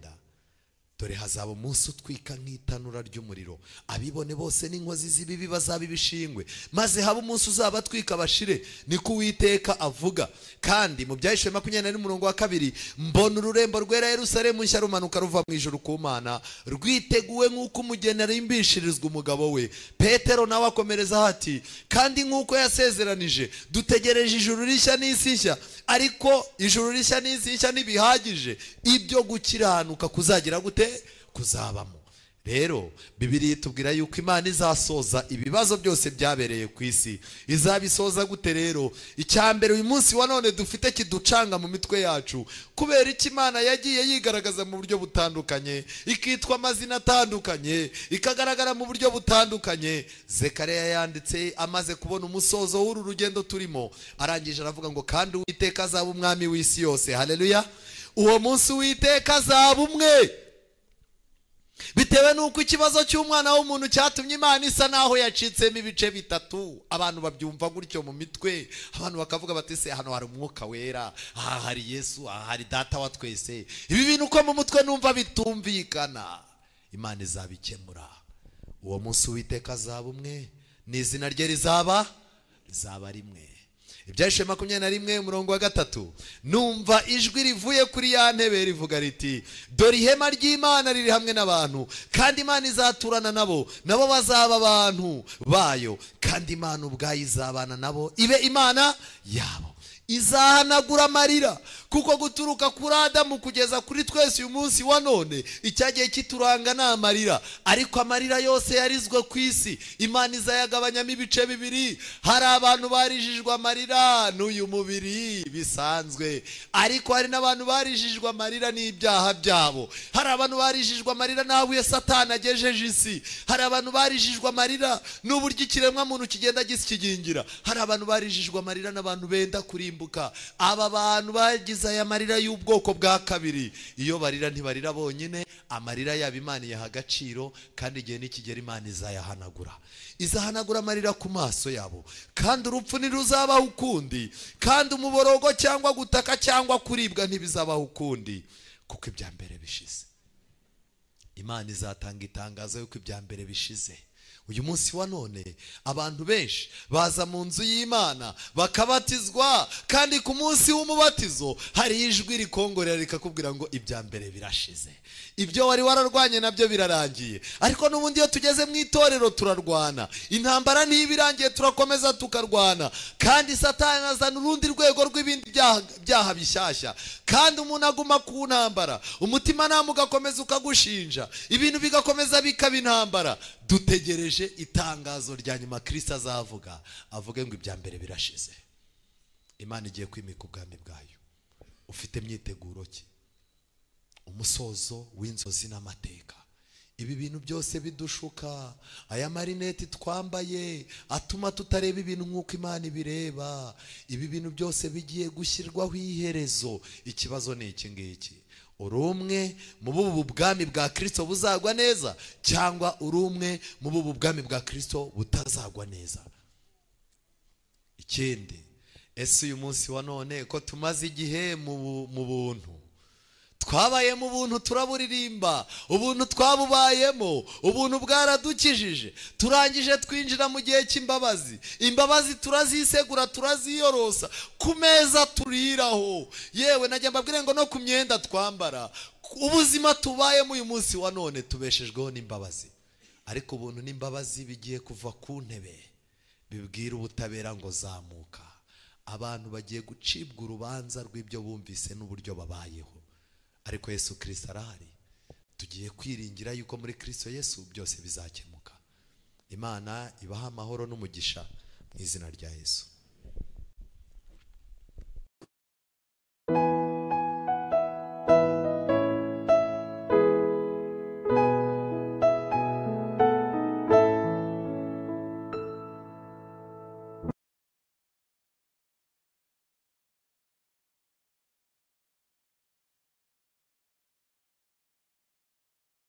dore hazaba umunsi utwika nk'itanura ry'umuriro, abibone bose n'inkozi z'ibibi bazaba ibishingwe, maze haba umunsi uzabatwika bashire, niko Uwiteka avuga. Kandi mu Byahishwe 22:2, mbona ururembo rwera Yerusalemu nshya rumanuka ruva mu ijuru ku Mana, rwiteguwe nk'uko umugeni arimbishirizwa umugabo we. Petero nawe akomereza ati, kandi nk'uko yasezeranije dutegereje ijuru rishya n'isi nshya. Ariko ijuru rishya n'isi nshya ntibihagije, ibyo gukiranuka kuzagira gute? Kuzabamo. Rero Bibiliya itubwira yuko Imana izasoza ibibazo byose byabereye ku isi. Izabisoza gute rero? Icyambere uyu munsi wa none dufite kiducanga mu mitwe yacu, kubera iki Imana yagiye yigaragaza mu buryo butandukanye, ikitwa amazina atandukanye, ikagaragara mu buryo butandukanye. Zekariya yanditse amaze kubona umusozo w'uru rugendo turimo, arangije aravuga ngo kandi Uwiteka azaba umwami w'isi yose. Haleluya! Uwo munsi Uwiteka azaba umwe. Bitewe nuko ikibazo cy'umwana w'umuntu cyatumye Imana isa naho yacitsemo ibice bitatu. Abantu babyumva gutyo mu mitwe, abantu bakavuga bati se hano hari umwuka wera, aha hari Yesu, aha hari data wa twese. Ibi bintu uko mu mutwe numva bitumvikana. Imana izabikemura. Uwo munsi Uwiteka azaba umwe, n'izina rye rizaba rimwe. Ibyahishwe 21:3, numva ijwi rivuye kuri ya ntebe rivuga riti, dore ihema ry'Imana riri hamwe n'abantu, kandi Imana izaturana nabo, nabo bazaba abantu bayo, kandi Imana ubwayo izabana nabo, ibe Imana yabo. Izahanagura amarira, kuko guturuka kuri Adamu kugeza kuri twese uyu munsi wa none icyagiye kituranga ni amarira. Ariko amarira yose yarizwe ku isi Imana izayagabanyamo ibice bibiri. Hari abantu barijijwe amarira n'uyu mubiri bisanzwe, ariko hari n'abantu barijijwe amarira n'ibyaha byabo. Hari abantu barijijwe amarira n'aho Satani agejeje isi. Hari abantu barijijwe amarira n'uburyo ikiremwa muntu kigenda gisikigingira. Hari abantu barijijwe amarira n'abantu benda kurimbuka. Aba bantu bagize aya marira y'ubwoko bwa kabiri, iyo barira ntibarira bonyine, amarira yabo Imana iyaha agaciro, kandi igihe nikigera Imana izayahanagura. Izahanagura amarira ku maso yabo, kandi urupfu ntiruzabaho ukundi, kandi umuborogo cyangwa gutaka cyangwa kuribwa ntibizabaho ukundi, kuko ibya mbere bishize. Imana izatanga itangazo yuko ibya mbere bishize. Uyu munsi wa none abantu benshi baza mu nzu y'Imana bakabatizwa, kandi ku munsi w'umubatizo hari ijwi rikongorera rikakubwira ngo ibya mbere birashize, ibyo wari wararwanye nabyo birarangiye. Ariko n'ubundi iyo tugeze mu itorero turarwana, intambara niba irangiye turakomeza tukarwana, kandi Satani azana urundi rwego rw'ibindi byaha bishyashya, kandi umuntu aguma ku ntambara, umutima nama ugakomeza ukagushinja, ibintu bigakomeza bikaba intambara. Dutegereje itangazo rya nyuma Kristo azavuga, avuge ngo ibya mbere birashize. Imana igiye kwimika ubwami bwayo. Ufite myiteguro ki? Umusozo w'inzozi n'amateka. Ibi bintu byose bidushuka, aya marineti twambaye atuma tutareba ibintu nk'uko Imana ibireba. Ibi bintu byose bigiye gushyirwaho iherezo. Ikibazo ni iki ngiki: uri umwe mu bubu bwami bwa Kristo buzagwa neza, cyangwa uri umwe mu bubu bwami bwa Kristo butazagwa neza? Ikindi, ese uyu munsi wa none ko tumaze igihe mu buntu, twabaye mu buntu turaburirimba, ubuntu twabubayemo, ubuntu bwaradukijije, turangije twinjira mu gihe cy'imbabazi, imbabazi turazisegura, turaziyorosa, ku meza turiraho, yewe najya mbabwire ngo no ku myenda twambara. Ubuzima tubayemo uyu munsi wa none tubeshejweho n'imbabazi. Ariko ubuntu n'imbabazi bigiye kuva ku ntebe bibwira ubutabera ngo zamuka. Abantu bagiye gucibwa urubanza rw'ibyo bumvise n'uburyo babayeho. Ariko Yesu Kristo arahari. Tugiye kwiringira yuko muri Kristo Yesu byose bizakemuka. Imana ibaha amahoro n'umugisha mu izina rya Yesu.